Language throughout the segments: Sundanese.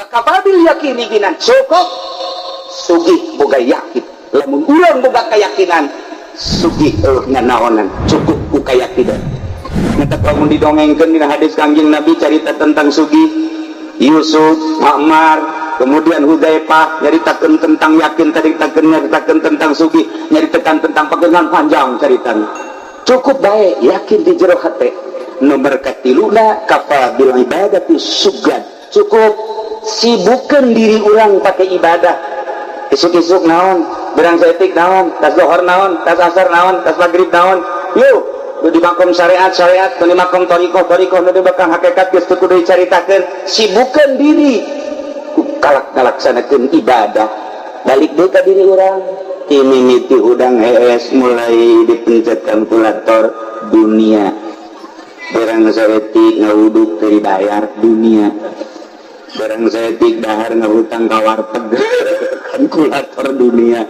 Wa kafa bil yakini ghinan, cukup sugih boga yakin. Lamun urang boga keyakinan, sugih eueuh naonan, cukup ku keyakinan. Nyata lamun didongengkeun dina hadis Kangjeng Nabi, carita tentang sugih Yusuf, Makmar, kemudian Hudzaifah, nyaritakeun tentang yakin tadi, nyaritakeun nyaritakeun tentang sugih, nyaritakeun tentang pegangan, panjang caritana. Cukup baik yakin di jero hate. Nomor katiluna, kafa bil ibadati syughlan, cukup sibukkan diri orang pakai ibadah. Isuk-isuk naon, berang saeutik naon, tas lohor naon, tas asar naon, tas maghrib naon, yuk nu di makom syariat syariat, nu di makom thoriqoh thoriqoh, nu di makom hakikat geus teu kudu dicaritakeun. Sibukkan diri ku kalak ngalaksanakeun ibadah. Balik deui ka diri urang, mimiti hudang hees mulai dipencet kalkulator dunia, berang saeutik ngawuduk teu dibayar dunia, barang saeutik dahar ngahutang ka warteg kalkulator dunia,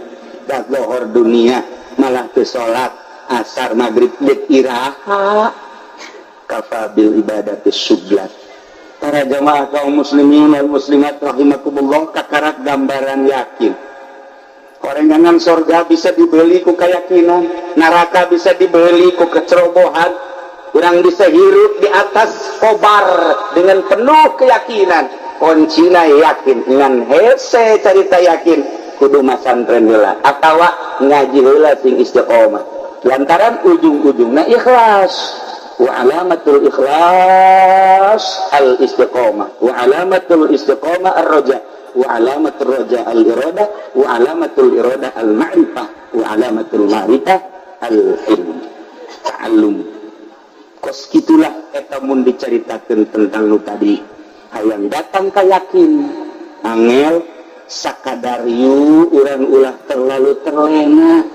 dah lohor dunia, malah ke salat asar maghrib dek iraha. Kafa bil ibadati syughlan. Para jamaah kaum muslimin wal muslimat rahimakumullah, kakarak gambaran yakin. Orengangan sorga bisa dibeli ku keyakinan, neraka bisa dibeli ku kecerobohan. Kurang bisa hirup di atas kobar dengan penuh keyakinan. Kuncina yakin, ngan hese carita yakin kudu masantren heula atawa ngaji heula sing istiqomah. Lantaran ujung-ujungnya ikhlas. Wa alamatul ikhlas al istiqomah, wa alamatul istiqomah ar-roja, wa alamatul roja al irada, wa alamatul irada al ma'rifah, wa alamatul ma'rifah al ilm ta'allum. Kos gitulah eta mun diceritakeun tentang nu tadi, hayang datang ka yakin angel sakadar yu urang ulah terlalu terlena.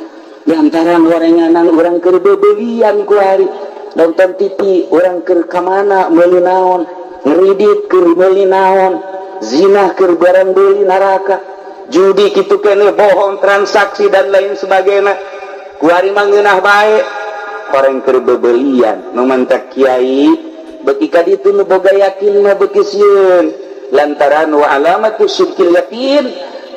Lantaran gorenganan urang keur bebelian kuari, nonton TV urang keur kamana, meuli naon, ngeridit keur meuli naon, zina keur barang beli neraka, judi kitu kene, bohong, transaksi, dan lain sebagainya. Kuari mah ngeunah bae orang keur bebelian. Nu mantak kiai beki ka ditu, nu boga yakin mah beki sieun, lantaran wa alamatu sidqil yakin,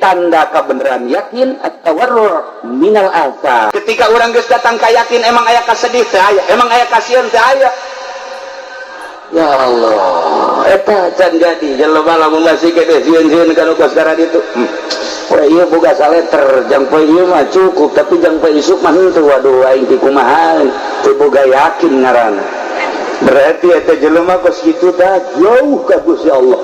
tanda kebenaran yakin, at-tawarru minal asa. Ketika orang geus datang ka yakin, emang aya kasedih teu aya, emang aya kasieun teu aya. Ya Allah, eta can jadi jelema lamun masih kene sieun-sieun kana kos itu. Poe ieu boga saleter, jang poe ieu mah cukup, tapi jang poe isuk mah henteu. Waduh, aing ti kumaha, teu boga yakin ngaranna. Berarti eta jelema kos kitu tah jauh ka Gusti Allah.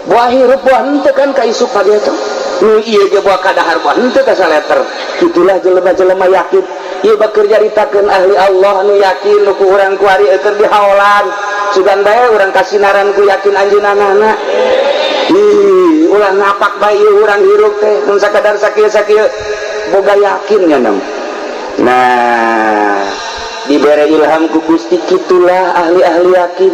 Buah hirup buah henteu kan ka isuk pagi eta. Nu ieu ge buah kadahar buah henteu ka saleter. Itulah jelema-jelema yakin. Ieu bakeur nyaritakeun ahli Allah nu yakin, nu ku urang kuari keur dihaolan. Sugan bae urang kasinaran ku yakin anjeunna. Ih, ulah ngapak bae ieu urang hirup teh mun sakadar sakieu-sakieu boga yakin nya. Nah, dibere ilham ku Gusti, kitulah ahli-ahli yakin.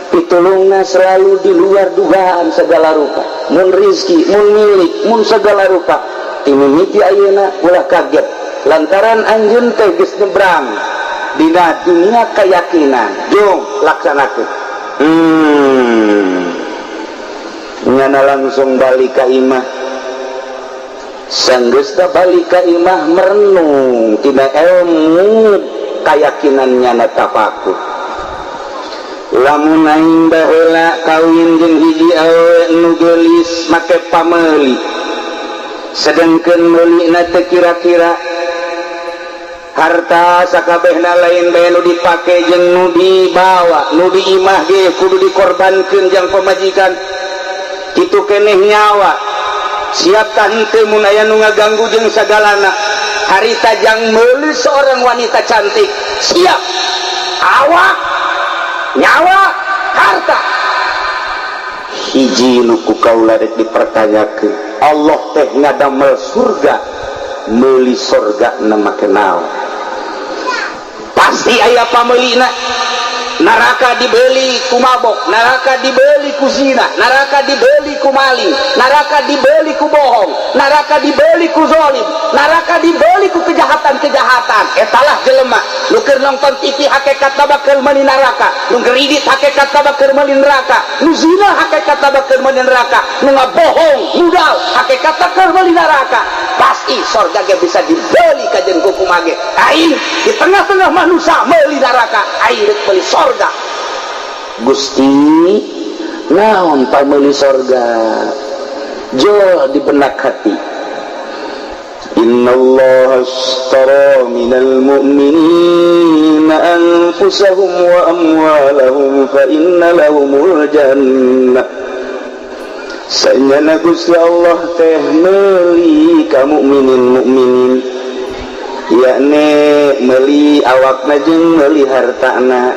Pitulungna selalu di luar dugaan segala rupa, mun rizki, mun milik, mun segala rupa. Timimiti ayeuna ulah kaget, lantaran anjeun teh geus nyebrang dina dunia keyakinan. Jung laksanakeun. Nyana langsung balik ka imah. Sanggeusna balik ka imah, merenung tina ilmu keyakinan nyana, tafakur, lamun aing baheula kawin jeung hiji awewe nu geulis make pameuli, sedangkeun meulina teu kira-kira, harta sakabehna lain bae nu dipake jeung nu dibawa, nu di imah ge kudu dikorbankeun jang pamajikan, kitu keneh nyawa siap tah henteu mun aya nu ngaganggu jeung sagalana. Harita jang meuli seorang wanita cantik siap awak, nyawa, harta. Hiji nu ku kaula rek dipertanyakeun, Allah teh ngadamel surga, meuli surga na make naon? Pasti aya pameulina. Neraka dibeli ku mabok, neraka dibeli ku zina, neraka dibeli ku maling, neraka dibeli ku bohong, neraka dibeli ku zolim, neraka dibeli ku kejahatan-kejahatan. Etalah jelema nu keur nonton TV hakekat bakal meuli neraka, nu ngeridit hakekat bakal meuli neraka, nu zina hakekat bakal. meuli neraka. Nu ngabohong modal hakikatna keur meuli neraka. Pasti sorga ge bisa dibeli kajen ku kumaha ge. Aing di tengah-tengah manusia meuli neraka, aing rek meuli sorga. Gusti, naon pameuli sorga? Jol di benak hati. إن الله اشترى من المؤمنين أنفسهم وأموالهم فإن لهم الجنة. Sanyana Gusti Allah teh meuli ka mukminin mukminin, yakni meuli awakna jeung meuli hartana.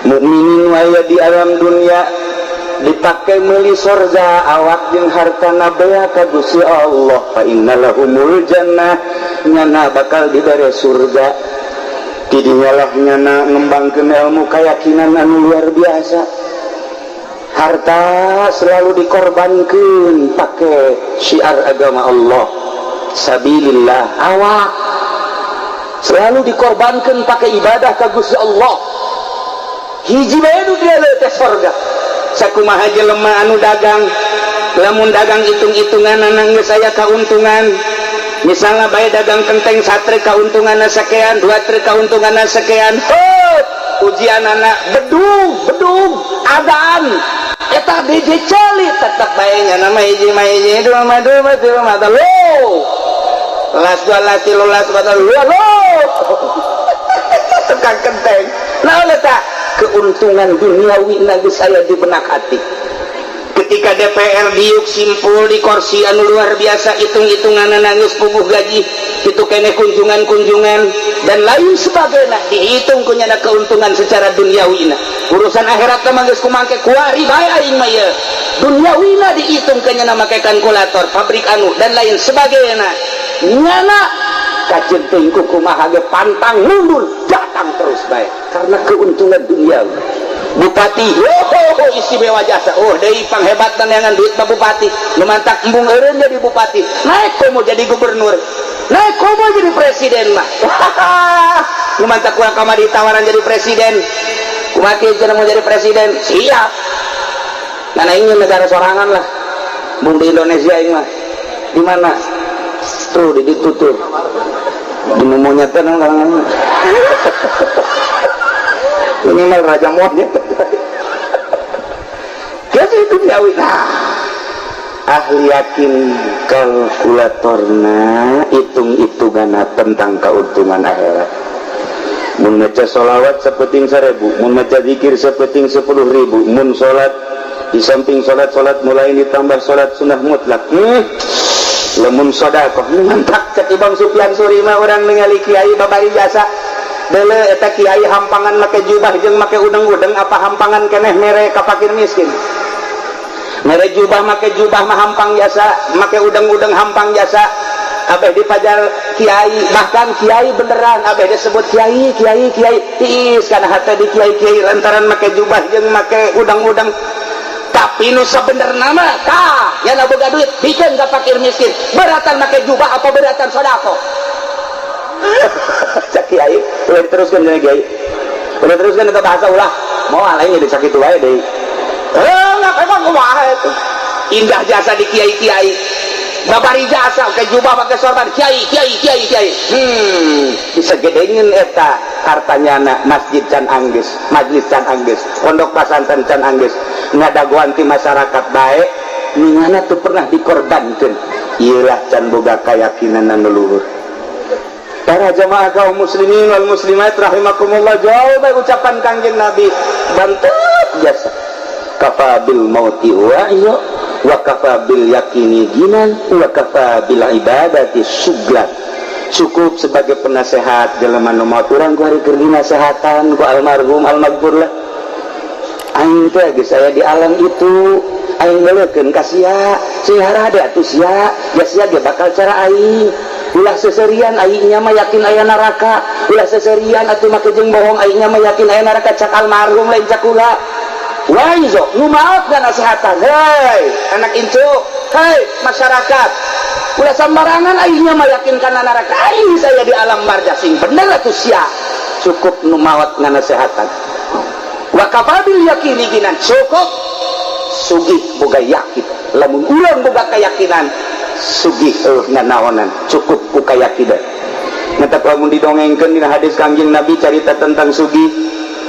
Mukminin waya di alam dunia dipakai meuli sorga, awak jeung hartana bea ka Gusti Allah. Fa innalahumul jannah, nyana bakal dibere surga. Tidinya lah nyana ngembangkeun ilmu keyakinan anu luar biasa. Harta selalu dikorbankan pakai syiar agama Allah, sabilillah. Awak selalu dikorbankan pakai ibadah ka Gusti Allah. Hiji bae nu dia teh sorga. Sakumaha jelema anu dagang, lamun dagang hitung-hitungan geus aya kauntungan. Misalnya bae dagang kenteng satrek, kauntungan sekian, dua truk kauntungan sekian. Hot, ujian anak bedug bedug adan eta DJ celi, tetep bae nya nama hiji mah hiji, dua mah dua, tilu mah telu, las dua las tilu las dua lo lo tukang kenteng. Nah, eta keuntungan duniawi geus aya di benak hati. Ketika DPR diuk simpul di kursi anu luar biasa, hitung-hitungan nangis puguh gaji itu kene, kunjungan-kunjungan dan lain sebagainya dihitung kunyana keuntungan secara duniawi. Urusan akhirat mah geus kumangke kuari bae aing mah ieu. Duniawina dihitung kenyana make kalkulator, pabrik anu dan lain sebagainya. Nyana kajeun teuing kumaha ge pantang mundur, datang terus bae karena keuntungan duniawi. Bupati, oh, istimewa jasa, oh deui panghebatan neangan duit mah bupati. Nu mantak embung eureun jadi bupati, naik komo jadi gubernur, naik komo jadi presiden mah. Nu mantak kurang kamari tawaran jadi presiden, kumaha kieu mau jadi presiden, siap. Nah, ingin negara sorangan lah, bung di Indonesia ini mah. Di mana tuh? Di ditu tuh, di monyet kan ini mah raja monyet. Jadi itu duniawi. Nah, ahli yakin kalkulatorna hitung-hitungan tentang keuntungan akhirat. Mun maca sholawat sapeting 1000, mun maca zikir sapeting 10.000, mun sholat di samping sholat-sholat mulai ditambah sholat sunnah mutlak, lamun sodakoh mantap. Cek Imam Sufyan Tsuri mah, urang ningali kiai babari jasa dele eta kiai hampangan make jubah jeung make udeng-udeng, apa hampangan keneh mere ka fakir miskin? Mere jubah, make jubah mah hampang jasa, make udeng-udeng hampang jasa. Abeh dipajar kiai, bahkan kiai beneran. Abeh disebut kiai, kiai, kiai, tiis karena hati di kiai kiai lantaran make jubah jeung make udang-udang. Tapi nu sabenerna mah tah ya boga duit bikin ka fakir miskin, beratan make jubah apa beratan sodako? Cak kiai ulah diteruskan. Jadi kiai udah teruskan itu bahasa, ulah mau lain jadi sakit wae deui. Eh, nggak, emang kumaha itu indah jasa di kiai kiai babari jasa ke jubah pakai sorban, kiai kiai kiai kiai. Bisa gedengin eta hartanya anak masjid can anggeus, majlis can anggeus, pondok pesantren can anggeus, ngadagoan ti masyarakat baik ningana tuh pernah dikorbankan. Iyalah, can boga keyakinan anu luhur. Para jamaah kaum muslimin wal muslimat rahimakumullah, jauh baik ucapan Kangjeng Nabi bantut jasa. Kafa bil mauti wa iyo wa kafa bil yakini ginan wa kafa bil ibadati suglan. Cukup sebagai penasehat jelema nu maot. Urang ku hari keur dinasehatan ku almarhum almaghfur lah. Aing teh geus aya di alam itu, aing ngeulekeun ka sia, sing harade atuh sia, ya sia ge bakal cara aing. Ulah seserian, aingnya mah yakin aya neraka. Ulah seserian atuh make jeung bohong, aingnya mah yakin aya neraka. Cak almarhum, lain cak kula. Waizo nu maot nasehatan, hei anak incu, hei masyarakat, ulah sembarangan, aingnya mah yakin kana neraka, aing saya di alam barzah, sing bener atuh sia. Cukup nu maot nganasehatan. Wa kafabil yakini ginan, cukup. Sugih boga yakin. Lamun urang boga keyakinan, sugih eueuh nanaonan, cukup ku kayakinan. Matak lamun didongengkeun dina hadis Kangjeng Nabi, carita tentang sugih,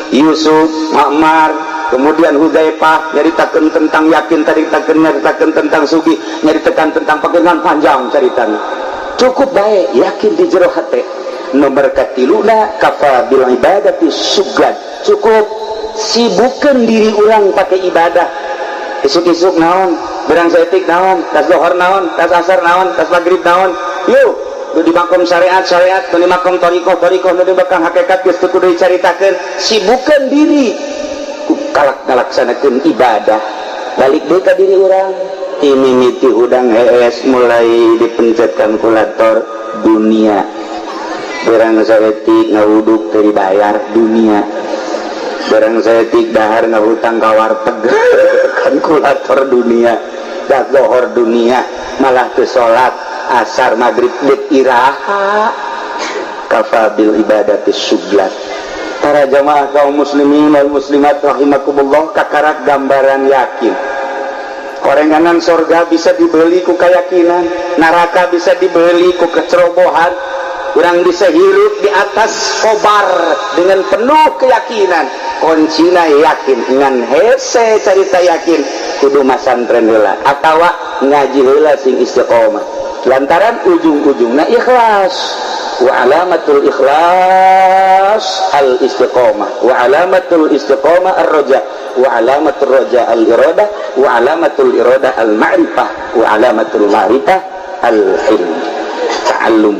Yusuf, Ma'mar, kemudian Hudzaifah, nyaritakeun tentang yakin tadi, nyaritakeun tentang sugih, nyaritakan tentang pegangan, panjang caritana. Cukup baik yakin di jero hate. Nomor katiluna, kafa bil ibadati syughlan. Cukup sibukkan diri urang pakai ibadah. Isuk-isuk naon, berang saeutik naon, tas lohor naon, tas asar naon, tas maghrib naon, yuk nu di makom syariat syariat, nu di makom thoriqoh thoriqoh, nu di makom hakikat geus teu kudu dicaritakeun. Sibukkan diri ku kalak ngalaksanakeun ibadah. Balik deui ka diri urang, mimiti hudang hees mulai dipencet kalkulator dunia, berang saeutik ngawuduk teu dibayar dunia, barang saeutik dahar ngahutang ka warteg kalkulator dunia, dah lohor dunia, malah ke salat asar maghrib dek iraha. Kafa bil ibadati syughlan. Para jamaah kaum muslimin wal muslimat rahimakumullah, kakarak gambaran yakin. Korenganan sorga bisa dibeli ku keyakinan, neraka bisa dibeli ku kecerobohan. Kurang bisa hirup di atas kobar dengan penuh keyakinan. Kuncina yakin. Ngan hese carita yakin, kudu masantren heula atawa ngaji heula sing istiqomah, lantaran ujung-ujungna ikhlas. Wa alamatul ikhlas al istiqomah, wa alamatul istiqomah ar roja, wa alamatul roja al iradah, wa alamatul iradah al ma'rifah, wa alamatul ma'rifah al ilm ta'allum.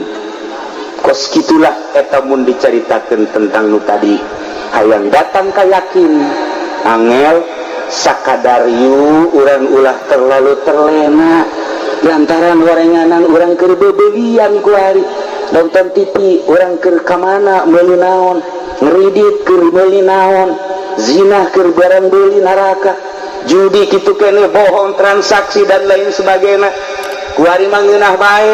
Kos kitulah eta mun dicaritakeun tentang nu tadi, hayang datang ka yakin angel sakadar. Yu urang ulah terlalu terlena, lantaran gorenganan urang keur bebelian kuari, nonton TV urang keur kamana, meuli naon, ngeridit keur meuli naon, zina keur barang beli neraka, judi kitu kene, bohong, transaksi, dan lain sebagainya. Kuari mah ngeunah bae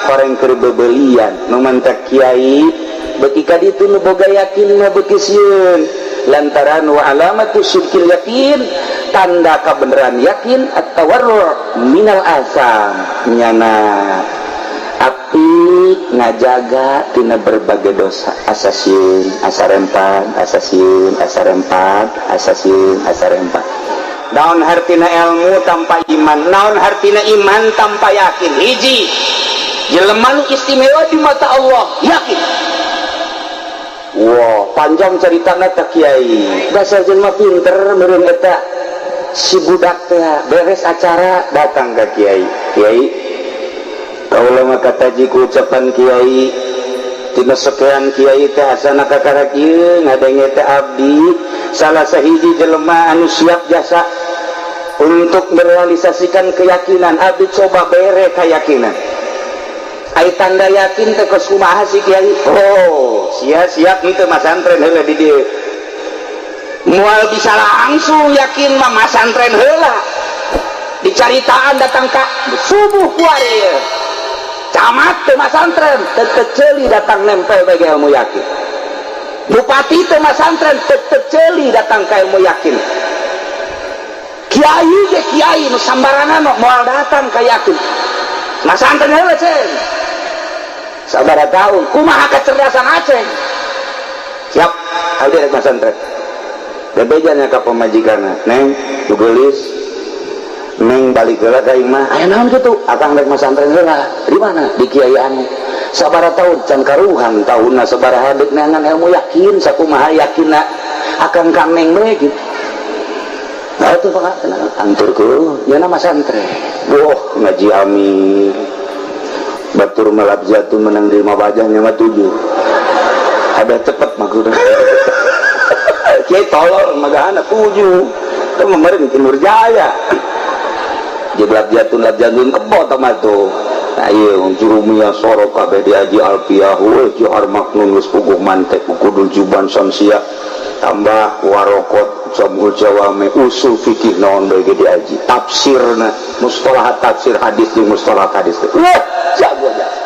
orang keur bebelian. Nu mantak kiai beki ka ditu, nu boga yakin mah beki sieun, lantaran wa alamatu sidqil yakin, tanda kebenaran yakin, at-tawarru minal asam, nyana api ngajaga tina berbagai dosa. Asa sieun, asa rempan, asa sieun, asa rempan, asa sieun, asa rempan. Naon hartina ilmu tanpa iman? Naon hartina iman tanpa yakin? Hiji jelema nu istimewa di mata Allah, yakin. Wah, panjang ceritana tak, kiai. Dasar jelema pinter meureun eta si budak teh. Beres acara datang ke kiai. "Kiai, kaula mah kataji ku ucapan kiai. Tina sekian kiai teh asana kakara kieu ngadenge teh, abdi salah sahiji jelema anu siap jasa untuk merealisasikan keyakinan. Abdi coba bere keyakinan. Ai tanda yakin teh kos kumaha sih, kiai?" "Oh, sia siap henteu masantren heula di dieu? Moal bisa langsung yakin mah, masantren heula." Dicaritaan datang ka subuh kuari camat teu masantren, teu ceuli datang nempel bagi ilmu yakin. Bupati teu masantren, teu ceuli datang ka ilmu yakin. Kiai ge kiai nu sambarangan moal datang ka yakin. Masantren heula ceng sabaraha tahun, kumaha kecerdasan Aceng? Siap abdi rek masantren." Bebejanya ka pamajikanna, "Neng, nu geulis, neng, balik heula ka imah." "Aya naon kitu?" "Akang rek masantren heula." "Di mana?" "Di kiai anu." "Sabaraha tahun?" "Can karuhan tahunna sabaraha, deuk neangan ilmu yakin sakumaha yakinna akang ka neng we gitu." Nah, itu pak anturku ya nama santren. Wah, ngaji amin batur malap jatuh menang di lima bajahnya mah tujuh ada cepet maksudnya. Kiai tolol magahana tujuh itu memarin ki Nurjaya jeblak jatun lap jatun kebo tama tuh. Nah, iya jurumiyah sorok kabeh diaji, alfiyah we, johar maknun geus puguh mantek, kudul juban samsia, tambah warokot, jamul jawame, usul fikih, naon bae ge diaji, tafsirna, mustalah tafsir hadis jeung mustalah hadis. Wah, jago jasa.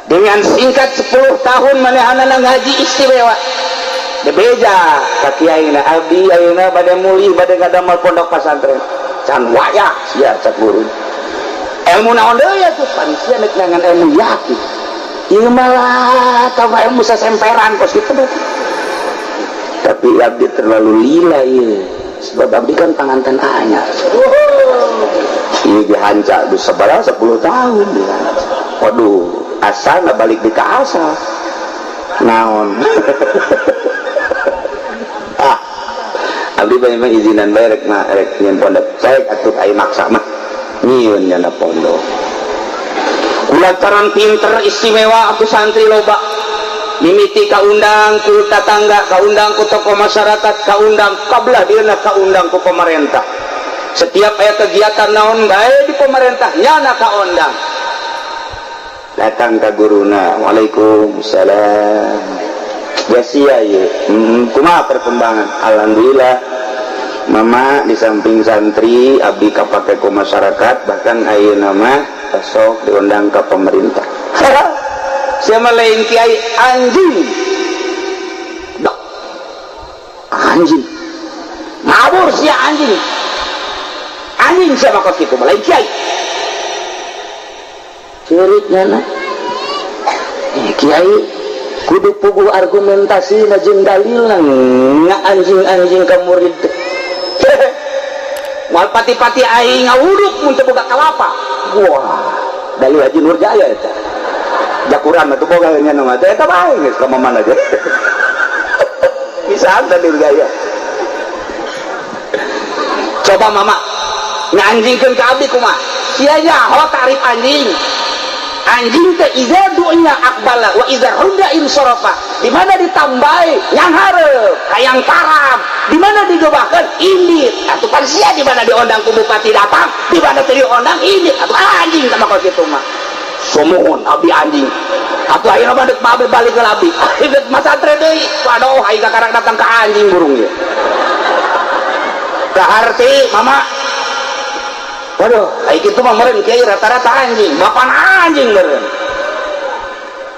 Dengan singkat 10 tahun manehanana ngaji istimewa. Bebeja ka kiai na, "Abdi ayeuna bade mulih, bade ngadamel pondok pesantren." "Can wayah sia," cak guru. "Ilmu naon deui atuh?" "Pan sia nek neangan ilmu yakin. Ieu malah tambah ilmu sasemperan kos kitu." "Tapi abdi terlalu lila ieu, sebab abdi kan panganten anyar. Ieu dihanca di sebelah 10 tahun dihanca. Waduh, asal nggak balik di ke asal naon. Ah, abdi banyak mah izinan bae rek mah, rek nyieun pondok." "Baik atuh, ai maksa mah nyieun nyana pondok." Kulantaran pinter istimewa aku, santri loba. Mimiti kaundang ku tatangga, kaundang ku tokoh masyarakat, kaundang kabelah dieuna, kaundang ku pemerintah. Setiap aya kegiatan naon bae di pemerintah, nyana kaundang. Datang ke guruna, "Waalaikumsalam. Jasia ya, kumaha perkembangan?" "Alhamdulillah, Mama, di samping santri abdi kapake ku masyarakat, bahkan ayeuna mah besok diundang ke pemerintah." "Siapa lain kiai, anjing. Dok. Anjing. Ngabur sia, anjing. Anjing siapa kos kitu, lain kiai." Cerik nyana. Eh, kiai kudu puguh argumentasi na jeung dalil na, anjing-anjing ka murid. Moal pati-pati aing ngawuduk mun teu boga kalapa. Wah, dalil Haji Nurjaya eta. Jakuran atuh boga nya nama teh eta bae geus ka mana aja. Bisa dalil gaya. "Coba Mama nganjingkeun ka abdi kumaha? Sia nyaho tarif anjing. Anjing teh iza du'iya aqbala wa iza rudda insarafa. Di mana ditambahi yang hareup hayang tarab, di mana digebahkeun indit. Atuh pan sia di mana diondang ku bupati datang, di mana teu diondang indit. Atuh anjing sama kos kitu mah." "Sumuhun, abdi anjing. Atuh ayeuna mah deuk babe balik ke abdi. Deuk masantren deui. Waduh, aing kakarang datang ka anjing burung ieu." Kaharti Mama. Waduh, ai kitu mah meureun kiai rata-rata anjing, bapan anjing meureun.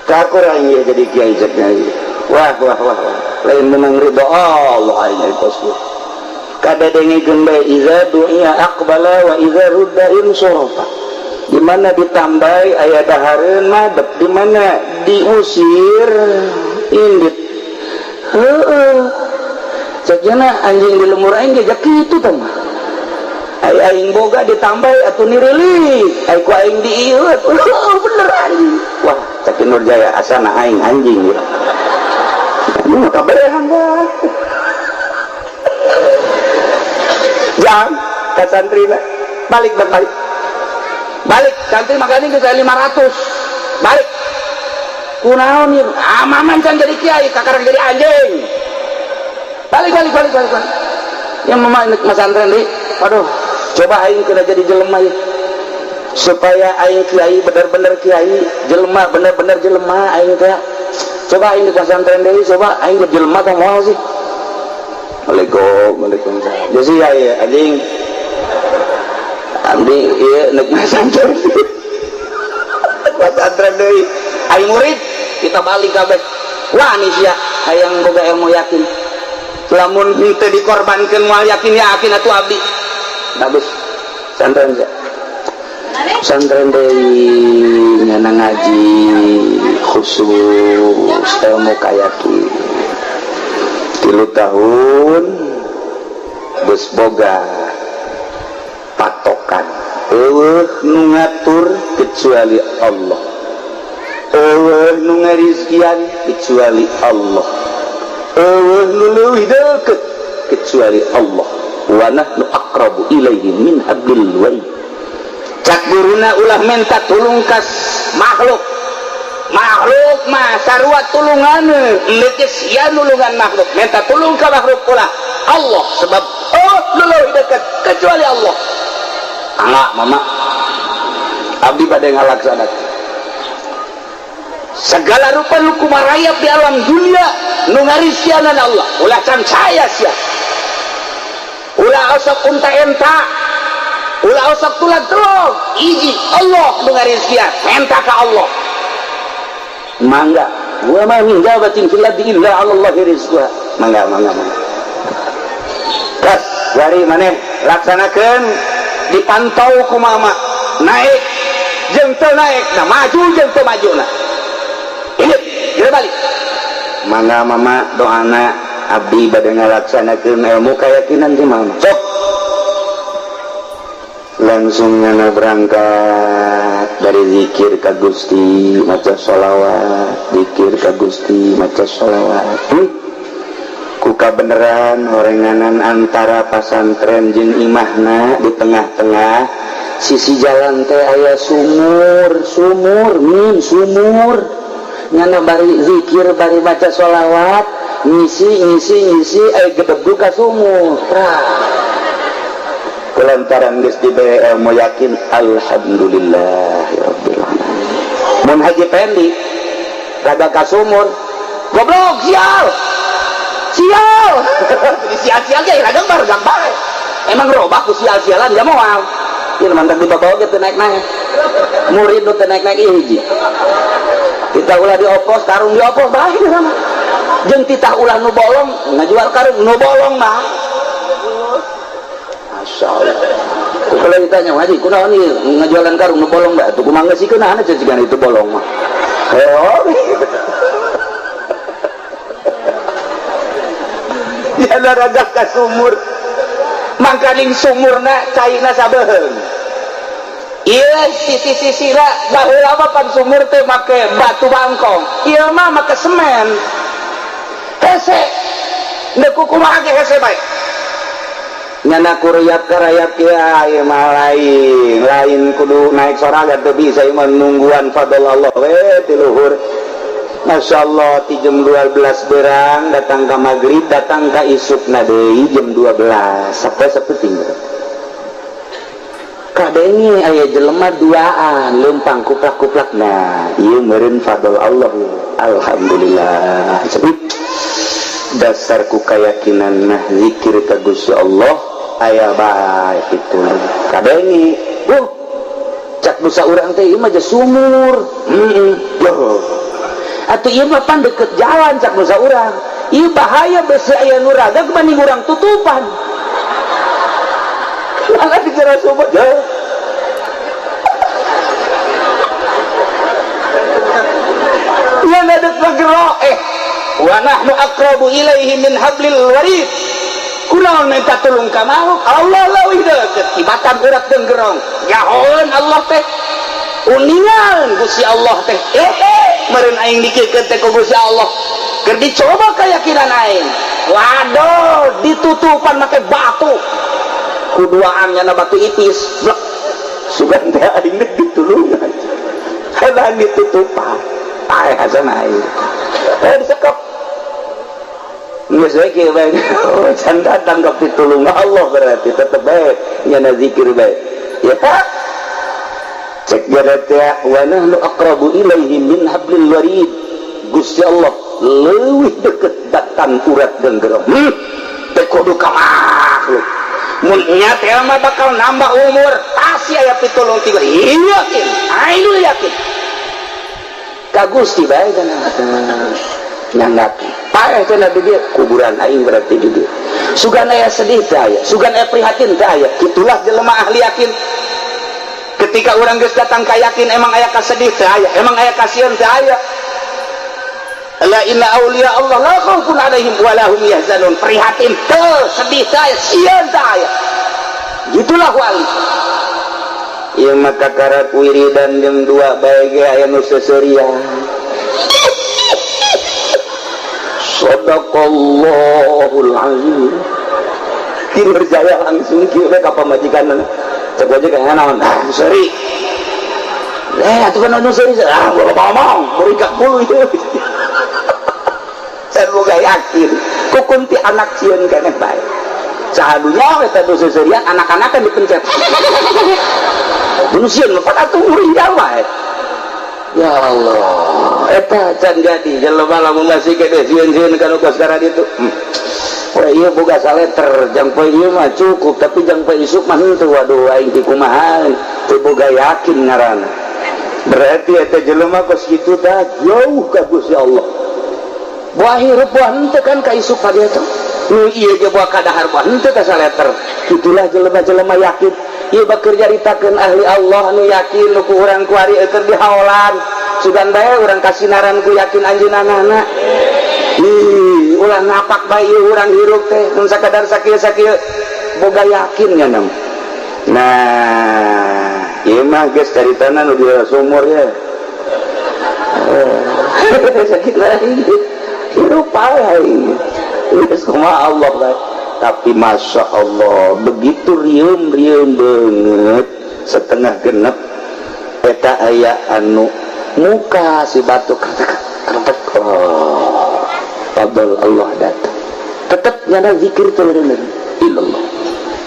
Kakurang ieu jadi kiai cek nyai. Wah, wah, wah, wah. Lain menang ridho Allah aing jadi kos kieu. Kadedengekeun bae, iza du'iya aqbala wa iza rudda insarafa. Di mana ditambahi aya dahareun madep, di mana diusir indit. Heeh. Cek jana anjing di lemur aing ge kitu tah mah. Ai aing boga ditambahi atuh nirilik, ai ku aing diieu bener anjing. Wah, cek Nurjaya asana aing anjing ya. Ini mah kabehan dah. Jang, ka santrina balik balik. Balik, santri makanya ke saya 500. Balik. Kunaon ieu? Ah, maman can jadi kiai, kakarang jadi anjing. Balik, balik, balik, balik, balik. Yang mama ini masantren deui. Waduh, coba aing kena jadi jelema ya. Supaya aing kiai bener-bener kiai, jelema bener-bener jelema aing teh. Coba aing di pesantren deui, coba aing ke jelema teh moal sih. Waalaikum, waalaikumsalam. Jadi ya, ya anjing. Abdi ieu nek masantren. Pesantren deui. Aing murid kita balik kabeh. Wah, nih sia hayang boga ilmu yakin. Lamun teu dikorbankeun moal yakin yakin atuh abdi. Bagus. Santren sia. Santren deui nyana ngaji khusus ilmu kayakin. 3 tahun geus boga patokan. Eueuh nu ngatur kecuali Allah. Eueuh nu ngarizkian kecuali Allah. Eueuh nu leuwih deukeut kecuali Allah. Wa nahnu aqrabu ilaihi min hablil warid. Cak guruna, ulah minta tulung kas makhluk. Makhluk mah sarua tulungan, geus sia nulungan makhluk. Minta tulung ka makhluk ulah, Allah, sebab oh nu leuwih deukeut kecuali Allah. Angga Mama, abdi bade ngalaksanakeun segala rupa nu kumarayap di alam dunia, nu ngarizkianan Allah. Ulah can saya sia, ulah osok unta enta, ulah osok tulang telog. Iji Allah nu ngarizkian, minta ka Allah. Mangga, wa ma min dabatin fil ardi illa 'ala Allahi rizquha. Mangga, mangga, mangga. Gas, dari mana laksanakan, dipantau ku mama, naik jeung teu naik, nah maju jeung teu maju, nah ini kita balik. Mangga mama, doana abdi bade ngalaksanakeun ilmu keyakinan ti mama. Sok langsung ngana berangkat dari zikir ka Gusti, maca sholawat, zikir ka Gusti, maca sholawat. Ku kabeneran horenganan antara pasantren jeung imahna di tengah-tengah sisi jalan teh aya sumur, sumur min sumur. Nyana bari zikir, bari maca sholawat, ngisi, ngisi, ngisi, aya gedebug ka sumur. Tah, kulantaran geus dibere ilmu yakin, alhamdulillah rabbil alamin. Mun Haji Pendi rada ka sumur, goblok, sial, sial, sial-sial ge rada bargang bae. Emang robah ku sial-sialan ya moal. Ieu mantap dibawa ge teu naik-naik. Murid nu teu naik-naik ieu hiji. Titah ulah diopos, karung diopos bae sama. Jeung titah ulah nu bolong, ngajual karung nu bolong mah. Masya Allah. Ku kalau ditanya, "Haji, kunaon ieu ngajualan karung nu bolong bae?" Tuh kumaha geus kunaon aja jiga itu bolong mah. Oh. Ya ragak ka sumur. Mangkaning sumurna caina sabeheung. Ieu sisi-sisina baheula mah pan sumur teh make batu bangkong. Ieu mah make semen. Hese. Deuk kumaha ge hese bae. Nyana kuruyap karayap ya ieu mah lain, lain kudu naik soraga teu bisa, ieu mah nungguan fadl Allah we ti luhur. Masya Allah, ti jam 12 berang datang ke maghrib, datang ke isukna deui jam 12 sampai saeuting. Kadenge aya jelema duaan leumpang kuplak-kuplak, nah ieu meureun fadl Allah. Alhamdulillah. Sebut dasar ku keyakinan, nah zikir ka Gusti Allah aya bae kitu. Kadenge, cak dosa urang teh ieu mah sumur. Heeh. Atuh ieu mah pan deket jalan, cak dosa urang. Ieu bahaya besi aya nu ragag mending urang tutupan. Mangga dikira sumur. Ya ngadep ngegero wa nahnu aqrabu ilaihi min hablil warid. Kunaon minta tulung ka makhluk? Allah leuwih deukeut tibatan urat denggerong. Nyahoeun Allah teh. Uningan Gusti Allah teh. Meureun aing dikikeun teh ku Gusti Allah. Keur dicoba keyakinan aing. Waduh, ditutupan make batu. Kuduaan nyana batu ipis. Blek. Sugan teh aing teh ditulungan. Halang ditutupan. Paeh hasan aing. Disekep. Geus we kieu bae. Can datang ka pitulung Allah berarti tetep bae nyana zikir bae. Ya Pak. Cek jara teh wa nahnu aqrabu ilaihi min hablil warid. Gusti Allah leuwih deukeut batan urat genggerong. Teh kudu ka makhluk. Mun nya teh mah bakal nambah umur, pasti aya pitulung tiga. Yakin, aing yakin. Ka Gusti bae kana. Nyanggap. Paeh teh di dieu kuburan aing berarti di dieu. Sugan aya sedih teh aya, sugan aya prihatin teh aya. Kitulah jelema ahli yakin. Ketika urang geus datang ka yakin, emang aya kasedih teh aya, emang aya kasieun teh aya. La inna auliya Allah la khaufun alaihim wa lahum yahzanun. Prihatin teu, sedih teh aya, sieun teh aya. Gitulah wali. Ieu mah kakarak wiridan jeung dua bae ge aya nu seuseurian. Sadaqallahul azim. Kieu berjaya langsung kieu we ka pamajikanna. Cek aja kayak naon? Ah, seuri. Atuh kan anu seuri. Ah, gua ngomong, berikat bulu itu. Saya boga yakin, kukunti anak sieun keneh bae. Sahadunya eta nu seuseurian anak-anak kan dipencet. Nu sieun mah atuh muringgal bae. Ya Allah, eta can jadi jelema lamun masih kene sieun-sieun kana kos karena ditu. Poe ieu boga saleter, jang poe ieu mah cukup, tapi jang poe isuk mah henteu. Waduh, aing ti kumaha teu boga yakin ngaranna. Berarti eta jelema kos kitu tah jauh ka Gusti Allah. Buah hirup buah henteu kan ka isuk ka dieu teh. Nu ieu ge buah kadahar buah henteu ka saleter. Itulah jelema-jelema yakin. Ieu bakeur nyaritakeun ahli Allah nu yakin nu ku urang kuari keur dihaolan. Sugan bae urang kasinaran ku yakin anjeunna. Ih, ulah ngapak bae ieu urang hirup teh mun sakadar sakieu-sakieu boga yakin nya nam. Nah, ieu mah geus caritana nu di sumur ya. Sakit lagi. Hirup aing. Geus kumaha Allah bae. Tapi masya Allah begitu rieum-rieum banget setengah genep eta aya anu muka si batu kertek, oh, fadl Allah datang tetep nyana zikir teh bener illallah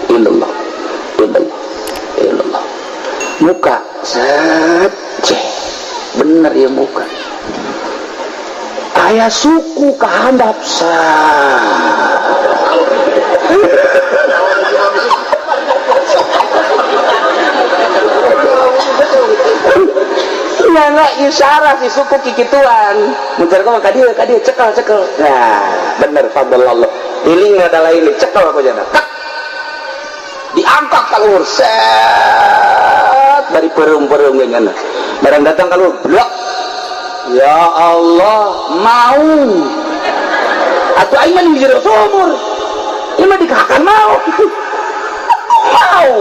illallah illallah illallah muka set ceh bener ya muka aya suku kahandap sat. Nyana isyarat si suku kikituan mujar kau ka dieu cekel cekel. Nah bener fadl Allah diling ada lain cekel aku jana tak diangkat ka luhur set dari perung-perung nyana barang datang ka luhur blok ya Allah mau atuh aing mah di jero sumur ieu mah dikahakan mau mau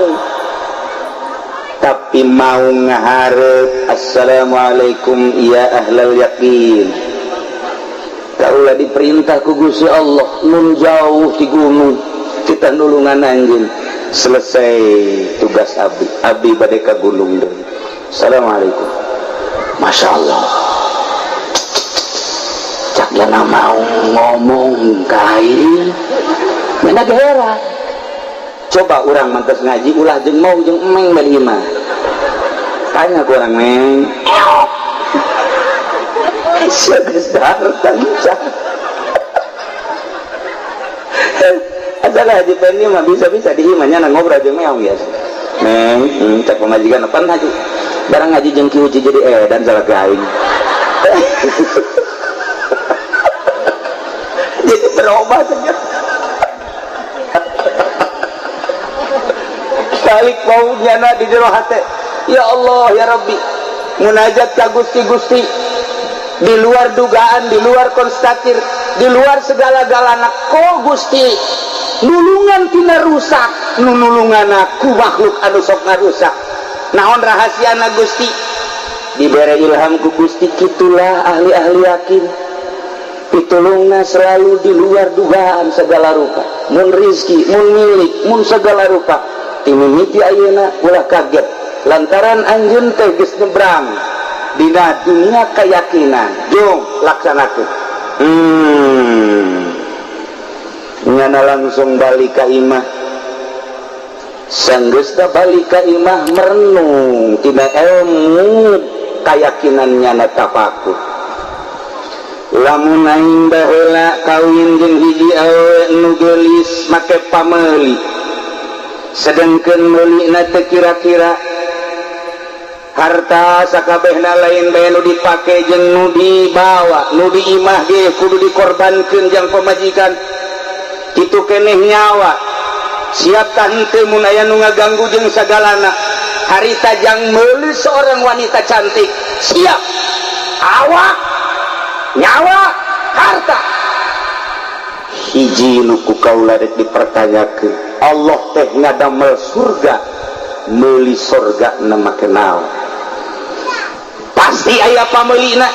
tapi mau ngaharep assalamualaikum ya ahlal yakin kaulah diperintah ku Gusti Allah nun jauh di gunung kita nulungan anjeun selesai tugas abdi abdi bade ka gunung deui assalamualaikum masya Allah cak jana mau ngomong kain mana heran coba orang mantas ngaji ulah jeung mau jeung emeng bari imah tanya ku orang meng sia geus dahar asal haji Pendi mah bisa-bisa di imahnya ngobrol jeung meong biasa meng cek pamajikan pan haji barang ngaji jeung Ki Uci jadi edan salah aing jadi berubah saja balik mau nyana di jero hate ya Allah ya Rabbi munajat ka Gusti Gusti di luar dugaan di luar konstatir di luar segala-galana ko Gusti nulungan tina rusak nulungan aku makhluk anu sok ngarusak naon rahasiana Gusti dibere ilham ku Gusti kitulah ahli-ahli yakin pitulungna selalu di luar dugaan segala rupa mun rizki mun milik mun segala rupa timimiti ayeuna ulah kaget lantaran anjeun teh geus nyebrang dina dunia keyakinan jung laksanakeun nyana langsung balik ka imah sanggeusna balik ka imah merenung tina ilmu keyakinan nyana tafakur lamun aing baheula kawin jeung hiji awewe nu geulis make pameuli sedengkeun meulina teh kira-kira harta sakabehna lain bae nu dipake jeung nu dibawa nu diimah ge kudu dikorbankeun jang pamajikan kitu keneh nyawa siap tah henteu mun aya nu ngaganggu jeung sagalana harita jang meuli seorang wanita cantik siap awak nyawa harta hiji nu ku kaula rek dipertanyakeun Allah teh ngadamel surga meuli surga na make naon pasti aya pameulina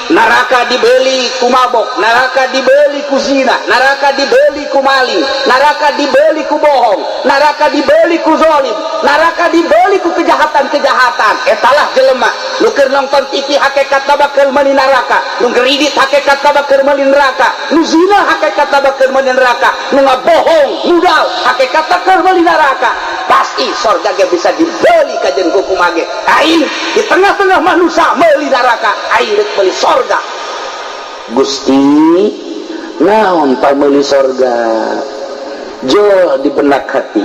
neraka dibeli ku mabok neraka dibeli ku zina neraka dibeli ku maling neraka dibeli ku bohong neraka dibeli ku zolim neraka dibeli ku kejahatan-kejahatan etalah jelema nu keur nonton TV hakikatna bakal meuli neraka nu kredit hakikatna bakal meuli neraka nu zina hakikatna bakal meuli neraka nu ngabohong mudal hakikatna keur meuli neraka pasti sorga ge bisa dibeli kajen ku kumage aing di tengah-tengah manusia meuli neraka aing rek meuli sorga Gusti naon pameuli sorga jol di benak hati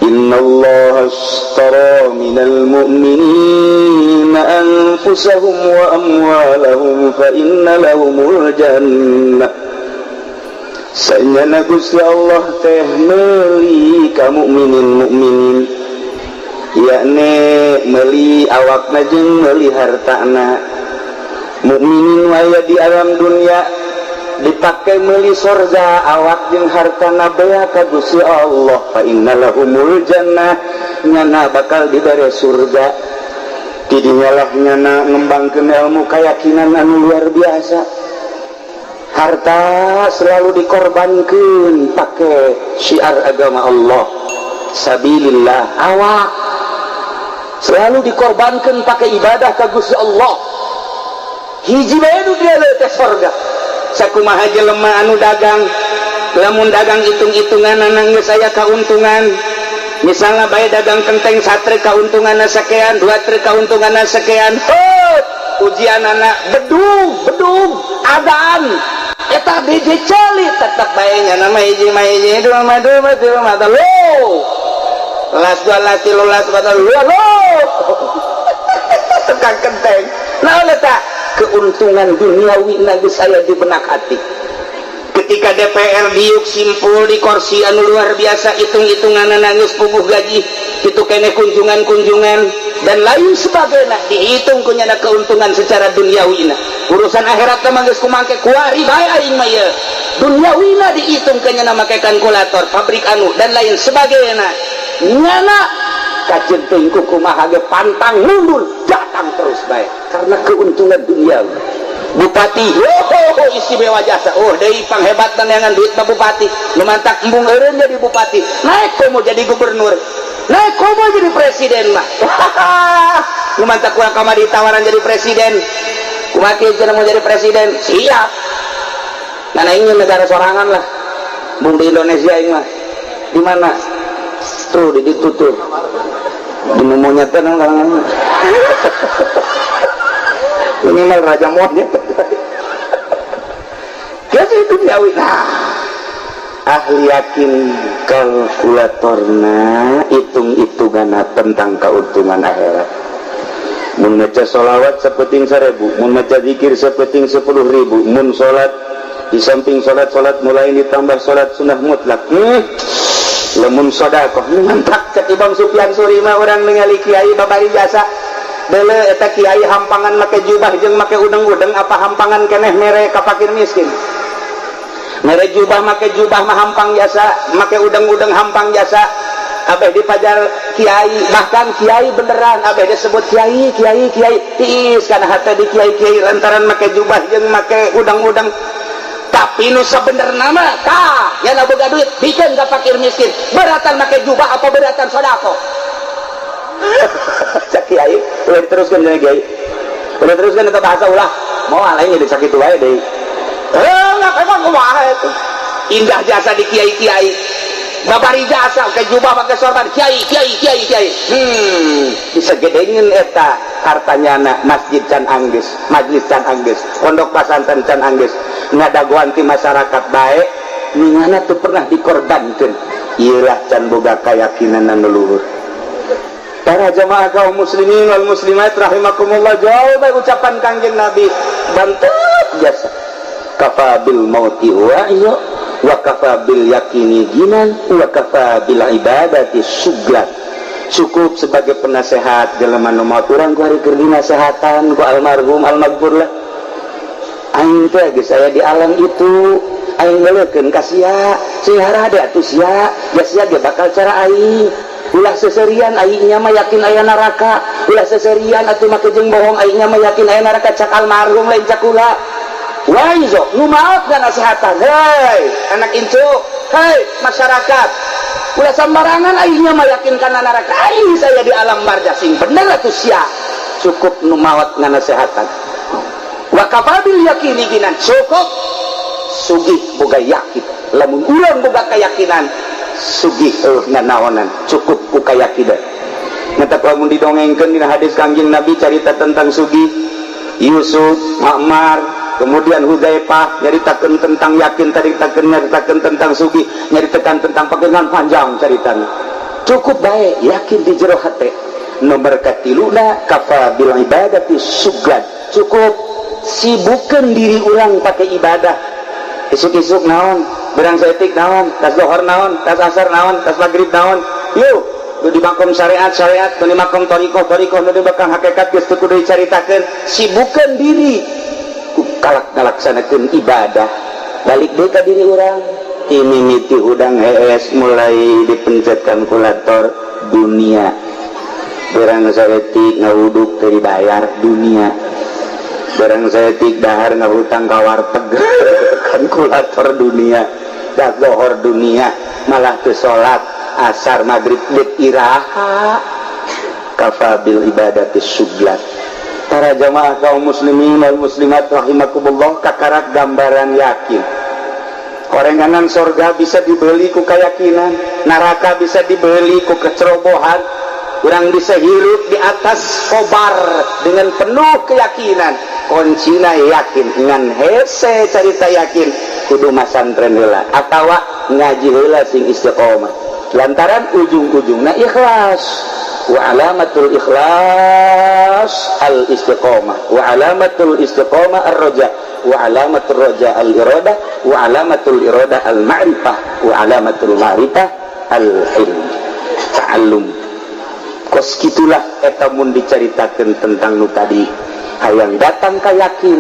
Inna Allah ashtara minal mu'minina anfusahum wa amwalahum fa inna lahumul jannah. Sanyana Gusti Allah teh meuli ka mukminin mukminin, yakni meuli awakna jeung meuli hartana. Mukminin waya di alam dunia dipakai meuli sorga, awak jeung hartana bea ka Gusti Allah. Fa inna lahumul jannah, nyana bakal dibere surga. Tidinya lah nyana ngembangkeun ilmu keyakinan anu luar biasa. Harta selalu dikorbankan pakai syiar agama Allah, sabilillah. Awak selalu dikorbankan pakai ibadah ka Gusti Allah. Hiji bae nu dia teh sorga. Sakumaha jelema anu dagang, lamun dagang hitung-hitungan geus aya kauntungan. Misalnya bae dagang kenteng satre, kauntungan sekian, dua truk kauntungan sekian. Hot, ujian anak bedug bedug adan eta DJ celi, tetep bae nya nama hiji mah hiji, dua mah dua, tilu mah telu, las dua, las tilu, las empat, lo lo tukang kenteng. Nah, eta keuntungan duniawi geus aya di benak hati. Ketika DPR diuk simpul di kursi anu luar biasa, hitung-hitungan nangis puguh gaji itu kene, kunjungan-kunjungan dan lain sebagainya dihitung kunyana keuntungan secara duniawi. Urusan akhirat mah geus kumangke, kuari bae aing mah ieu. Duniawina dihitung kenyana make kalkulator, pabrik anu dan lain sebagainya. Nyana kajeun teuing kumaha ge pantang mundur, datang terus bae karena keuntungan duniawi. Bupati, oh, istimewa jasa, oh deui panghebatan neangan duit mah bupati. Nu mantak embung eureun jadi bupati, naik komo jadi gubernur, naik komo jadi presiden mah. Nu mantak kurang kamari tawaran jadi presiden, kumaha cenah mau jadi presiden, siap. Nah, ingin negara sorangan lah, bung di Indonesia ini mah. Di mana tuh? Di ditu tuh, di monyet kan minimal raja monyet. Jadi duniawi. Nah, ahli yakin kalkulatorna hitung-hitungan tentang keuntungan akhirat. Mun maca sholawat sapeting 1000, mun maca zikir sapeting 10.000, mun sholat di samping sholat-sholat mulai ditambah sholat sunnah mutlak, lamun sodakoh mantap. Cek Imam Sufyan Tsuri mah, urang ningali kiai babari jasa dele, eta kiai hampangan make jubah jeung make udeng-udeng apa hampangan keneh mere ka fakir miskin? Mere jubah, make jubah mah hampang jasa, make udeng-udeng hampang jasa. Abeh dipajar kiai, bahkan kiai beneran, abeh disebut kiai, kiai, kiai, tiis karena hati di kiai kiai lantaran make jubah jeung make udang-udang. Tapi nu sabenerna mah tah ya boga duit bikin ka fakir miskin, beratan make jubah apa beratan sodako? Cek kiai ulah diteruskan. Jadi kiai ulah teruskan itu bahasa, ulah mau lain jadi sakit wae deui. Eh, nggak, emang kumaha itu indah jasa di kiai kiai babari jasa ke jubah pakai sorban, kiai kiai kiai kiai. Bisa gedengin eta hartanya anak masjid can anggeus, majlis can anggeus, pondok pesantren can anggeus, ngadagoan ti masyarakat baik ningana tuh pernah dikorbankan. Iyalah, can boga keyakinan anu luhur. Para jamaah kaum muslimin wal muslimat rahimakumullah, jauh baik ucapan Kangjeng Nabi bantut jasa. Kafa bil mauti wa iyo wa kafa bil yakini ginan wa kafa bil ibadati suglan. Cukup sebagai penasehat jelema nu maot. Urang ku hari keur dinasehatan ku almarhum almaghfur lah, aing teh geus aya di alam itu, aing ngeulekeun ka sia, sing harade atuh sia, ja sia ge bakal cara aing. Ulah seserian, aingnya mah yakin aya neraka. Ulah seserian atuh make jeung bohong, aingnya mah yakin aya neraka. Cak almarhum, lain cak kula. Waizo nu maot nasehatan, hei anak incu, hei masyarakat, ulah sembarangan, aingnya mah yakin kana neraka, aing saya di alam barzah, sing bener atuh sia. Cukup nu maot nganasehatan. Wa kafabil yakini ginan, cukup sugih boga yakin. Lamun urang boga keyakinan, sugih eueuh nanaonan, cukup ku kayakinan. Mata lamun didongengkeun dina hadis Kangjeng Nabi, carita tentang sugih Yusuf, Ma'mar, kemudian Hudzaifah, nyaritakeun tentang yakin tadi, nyaritakeun tentang sugih, nyaritakan tentang pegangan, panjang caritana. Cukup baik yakin di jero hate. Nomor katiluna, kafa bil ibadati syughlan. Cukup sibukkan diri urang pakai ibadah. Isuk-isuk naon, berang saeutik naon, tas lohor naon, tas asar naon, tas maghrib naon. Yuk, nu di makom syariat syariat, nu di makom thoriqoh thoriqoh, nu di makom hakikat geus teu kudu dicaritakeun. Sibukkan diri ku kalak ngalaksanakeun ibadah. Balik deui ka diri urang, ti mimiti hudang hees mulai dipencet kalkulator dunia, berang saeutik ngawuduk teu dibayar dunia, barang saeutik dahar ngahutang ka warteg kalkulator dunia, dah lohor dunia, malah ke salat asar maghrib dek iraha. Kafa bil ibadati syughlan. Para jamaah kaum muslimin wal muslimat rahimakumullah, kakarak gambaran yakin. Horenganan sorga bisa dibeli ku keyakinan, neraka bisa dibeli ku kecerobohan. Urang bisa hirup di atas kobar dengan penuh keyakinan. Kuncina yakin. Ngan hese carita yakin, kudu masantren heula atawa ngaji heula sing istiqomah, lantaran ujung-ujungna ikhlas. Wa alamatul ikhlas al istiqomah, wa alamatul istiqomah ar roja, wa alamatul roja al iradah, wa alamatul iradah al ma'rifah, wa alamatul ma'rifah al ilm ta'allum. Kos kitulah eta mun dicaritakeun tentang nu tadi. Hayang datang ka yakin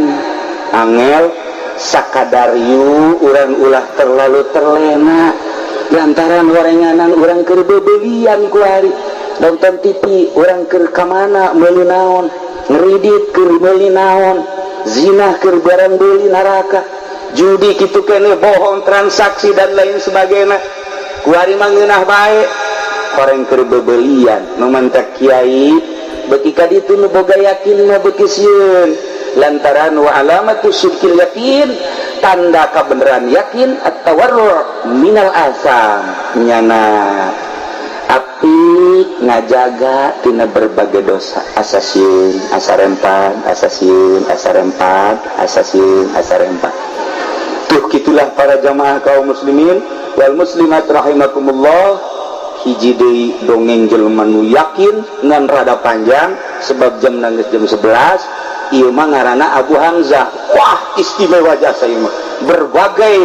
angel, sakadar yu urang ulah terlalu terlena, lantaran horenganan urang keur bebelian kuari, nonton TV urang keur kamana, meuli naon, ngeridit keur meuli naon, zina keur barang beuli neraka, judi kitu kene, bohong, transaksi, dan lain sebagainya. Kuari mah ngeunah bae horeng keur bebelian. Nu mantak kiai beki ka ditu nu boga yakin mah beki sieun, lantaran wa alamatu sidqil yakin, tanda kebenaran yakin, at-tawarru minal asam, nyana api ngajaga tina berbagai dosa. Asa sieun asa rempat, asa sieun asa rempat, asa sieun asa rempat. Tuh, gitulah para jamaah kaum muslimin wal muslimat rahimakumullah. Hiji deui dongeng jelema nu yakin, ngan rada panjang sebab jam nangis jam 11. Ieu mah ngaranna Abu Hamzah. Wah, istimewa jasa ieu mah. Berbagai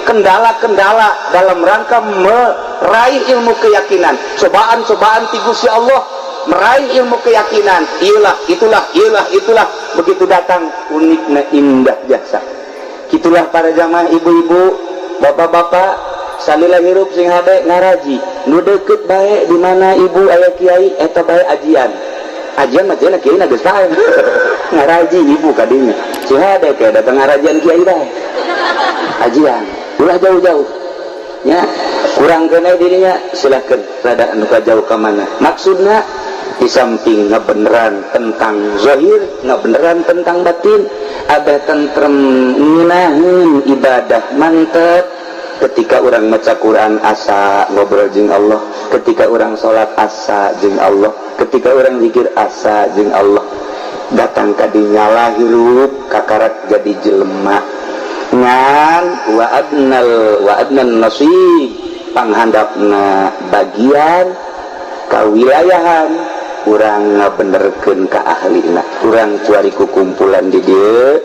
kendala-kendala dalam rangka meraih ilmu keyakinan, cobaan-cobaan ti Gusti Allah meraih ilmu keyakinan, iyalah itulah, iyalah itulah, begitu datang unikna indah jasa. Gitulah para jamaah, ibu-ibu, bapak-bapak, salila hirup sing hade ngaraji nu deket bae. Di mana ibu aya kiai eta bae ajian. Ajian mah cenah kiai geus pae ngaraji ibu kadinya. Sing hade kayak datang ngarajian kiai bae, ajian ulah jauh-jauh ya, kurang kena dirinya silahkan rada anu jauh ke mana. Maksudnya di samping ngebeneran tentang zahir, ngebeneran tentang batin, ada tentrem, ngeunaheun ibadah mantep. Ketika orang maca Quran asa ngobrol jeung Allah, ketika orang sholat asa jeung Allah, ketika orang zikir asa jeung Allah, datang ka dinyala hirup kakarak jadi jelema. Ngan wa adnal wa adnan nasib, panghandapna bagian kawilayahan urang ngabenerkeun ka ahlina. Urang kuari ku kumpulan di dieu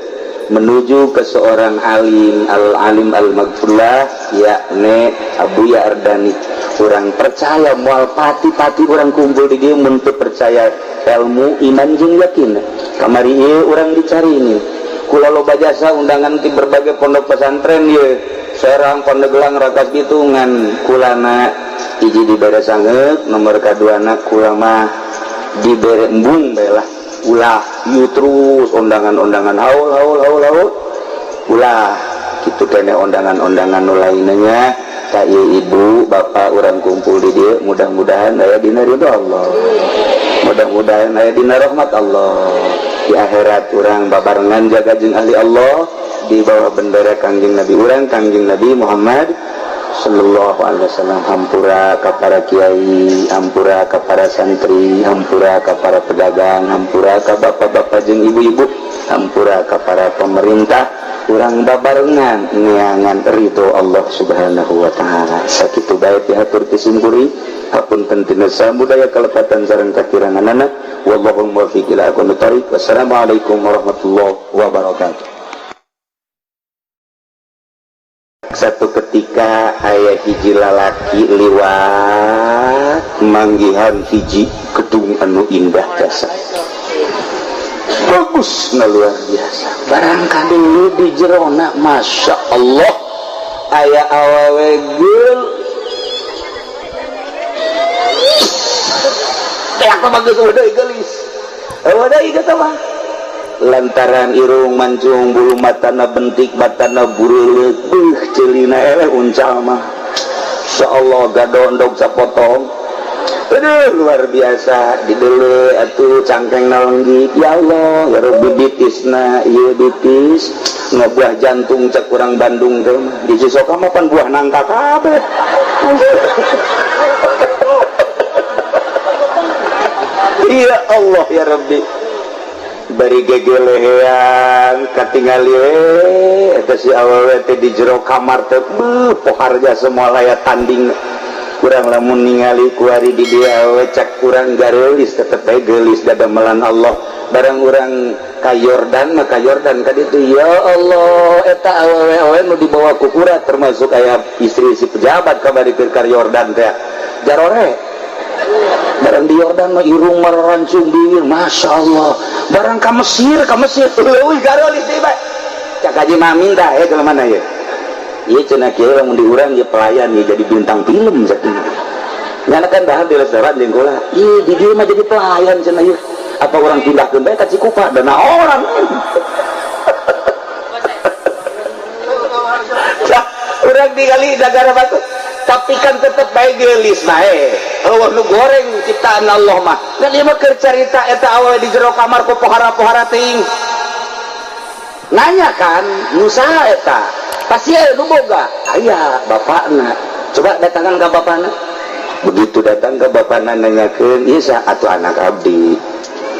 menuju ke seorang alim, al alim al maghfurlah, yakni Abu Ardani. Urang percaya moal pati-pati urang kumpul di dieu mun teu percaya ilmu, iman jeung yakin. Kamari ieu urang dicari ini kula loba jasa undangan di berbagai pondok pesantren ye, Serang, Pandeglang, Rakas Bitungan. Kulana hiji dibere sangeut, nomor kaduana kula mah dibere embung bae lah. Ulah ieu terus undangan-undangan haul haul haul haul, ulah kitu kene undangan-undangan nu lainnya. Tak ieu ibu bapak urang kumpul di dieu mudah-mudahan aya dina ridho Allah, mudah-mudahan aya dina rahmat Allah. Di akhirat urang babarengan jaga jeung ahli Allah di bawah bendera Kangjeng Nabi urang, Kangjeng Nabi Muhammad sallallahu alaihi wasallam. Hampura ka para kiai, hampura ka para santri, hampura ka para pedagang, hampura ka bapak-bapak jeung ibu-ibu, hampura ka para pemerintah. Urang babarengan neangan ridho Allah Subhanahu wa taala. Sakitu bae dihatur ti simkuring, hapunten tina samudaya kalepatan sareng kakiranganana. Wallahul muwaffiq ila aqwamit thoriq. Wassalamualaikum warahmatullahi wabarakatuh. Satu ketika aya hiji lalaki liwat manggihan hiji gedung anu indah jasa, bagus na luar biasa. Barang dulu di jerona, masya Allah, aya awewe geul kayak bagus udah gelis udah gitu mah, lantaran irung mancung, bulu matana bentik, matana bureuleuh, beuh, ceulina eleh uncal mah, insyaallah gadondog sapotong. Aduh, luar biasa. Dideuleu atuh cangkeng lenggik, ya Allah ya Rabbi, bitisna ieu bitis buah jantung cek urang Bandung teh mah. Di Cisoka mah pan buah nangka kabeh. Ya Allah ya Rabbi, bari gegelehean katingali we eta si awewe teh di jero kamar teh, beuh, poharja semua laya tanding. Kurang lamun ningali kuari di dia awewe, cak kurang gareulis, tetep bae geulis dadamelan Allah. Barang urang ka Yordan mah, ka Yordan ka ditu, ya Allah, eta awewe awewe nu dibawa ku kurat, termasuk aya istri si pejabat kabari keur ka Yordan teh jarore. Barang di Yordan mah irung marancung, bibir masya Allah. Barang ka Mesir, ka Mesir leuwih gareulis deui bae. Cak Haji Mamin tah ya kalau mana ya, ieu cenah kieu lamun di urang ieu pelayan ieu jadi bintang film sakieu. Nyana kan dahar di restoran jeung kula, ieu di dieu mah jadi pelayan cenah ieu. Apa orang pindahkeun bae ka Cikupa dana orang. Urang digali negara batu, tapi kan tetep bae geulis bae. Eueuh nu goreng ciptaan Allah mah. Kan ieu mah keur carita eta awewe di jero kamar ku pohara-pohara teuing. Nanya kan, nu saha eta? Pasti aya nu boga. Aya bapakna. Coba datangan ka bapakna. Begitu datang ke bapakna nanyakeun, ieu saha atuh anak abdi?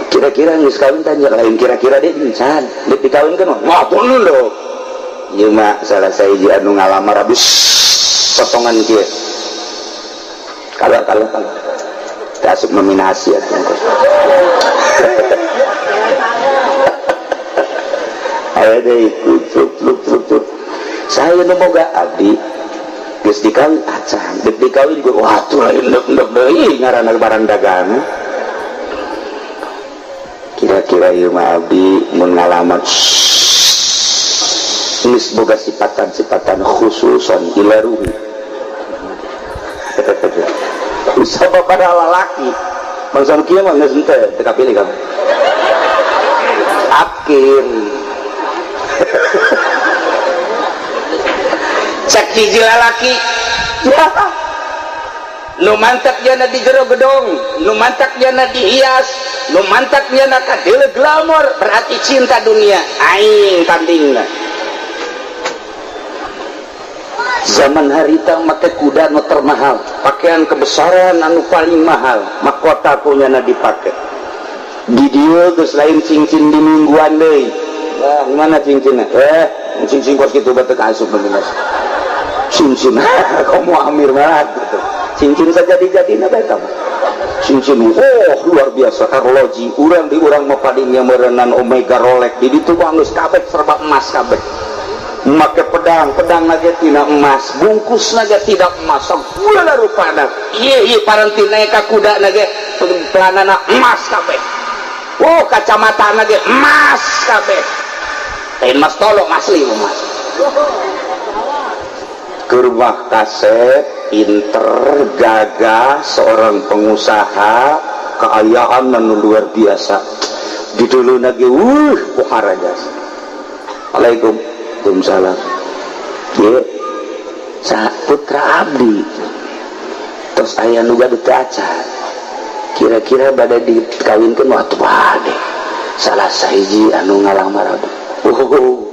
Kira-kira geus kawin tanya lain kira-kira deui encan. Deuk dikawinkeun mah, wah punun do. Ieu mah salah sahiji anu ngalamar abis potongan kieu. Kalau kalau kalau asup nominasi atuh. Aya deui cuk cuk cuk cuk. Saya nu boga abdi geus dikawin acan, deuk dikawin gua wah atuh lain ndek-ndek deui ngaranna barang dagang. Kira-kira ieu mah abdi mun ngalamar geus boga sipatan-sipatan khususon ila ruhi. Sabab pada lalaki bangsa nu kieu mah geus henteu teu kapilih kamu. Akhir cek hiji lalaki, ya nu mantak jana di jero gedong, nu mantak jana dihias, nu mantak jana kadeuleu glamor, berarti cinta dunia aing tandingna. Zaman harita make kuda nu termahal, pakaian kebesaran anu paling mahal, mahkota punyana dipake. Di dieu geus lain cincin di mingguan deui. Wah, mana cincinna? Cincin kos kitu bae teu kaasup bener. Cincin, kamu amir banget gitu. Cincin saja dijadina bae kamu. Cincin, oh luar biasa arloji. Urang di urang mah padingnya meureunan Omega Rolex. Di ditu mah geus kabeh serba emas kabeh. Make pedang, pedang lagi tina emas, bungkus lagi tidak emas, segala rupana. Ieu ieu paranti naik ka kuda lagi pelanana emas kabeh. Oh, kacamata lagi emas kabeh. Lain emas tolong asli emas. Ke rumah kasep, pinter, gagah, seorang pengusaha, keayaan anu luar biasa. Di dulu lagi, pohara jasa. Waalaikum. Waalaikumsalam. Ye, putra abdi. Terus aya nu gaduh teu acan. Kira-kira bade dikawinkeun waktu bade. Salah sahiji anu ngalamar abdi. Oh.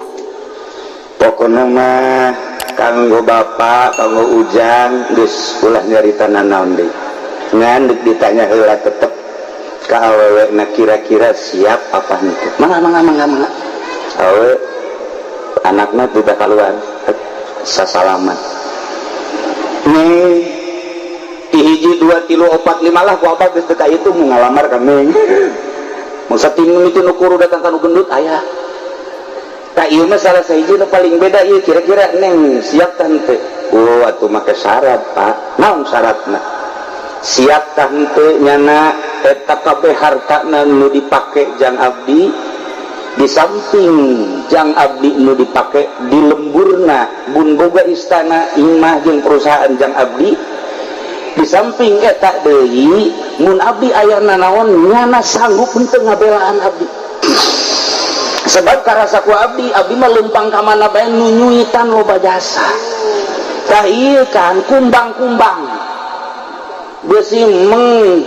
Pokona mah kanggo bapak, kanggo ujang geus ulah nyarita nanaon deui. Ngan deuk ditanya heula tetep ka awewe na kira-kira siap apa henteu. Mangga mangga mangga mangga. Awewe Anakna tidak keluar sasalaman. Nih hiji 2 3 4 5 lah ku abah geus teu ka itu mau ngalamar ka Neng. Mangsa tingu itu nu kuru datang ka nu gendut aya. Ka ieu mah salah sahiji nu paling beda ieu kira-kira Neng siap tah henteu? Oh atuh make syarat Pak. Naon syaratna? Siap tah henteu nyana eta kabeh hartana nu dipake jang abdi, di samping jang abdi nu dipake di lemburna bun boga istana imah jeung perusahaan jang abdi, di samping eta deui mun abdi aya nanaon nyana sanggup henteu ngabelaan abdi. Sebab karasa ku abdi, abdi mah lempang ka mana bae nunyuitan loba jasa. Tah ieu kan kumbang-kumbang beusi menghinggap.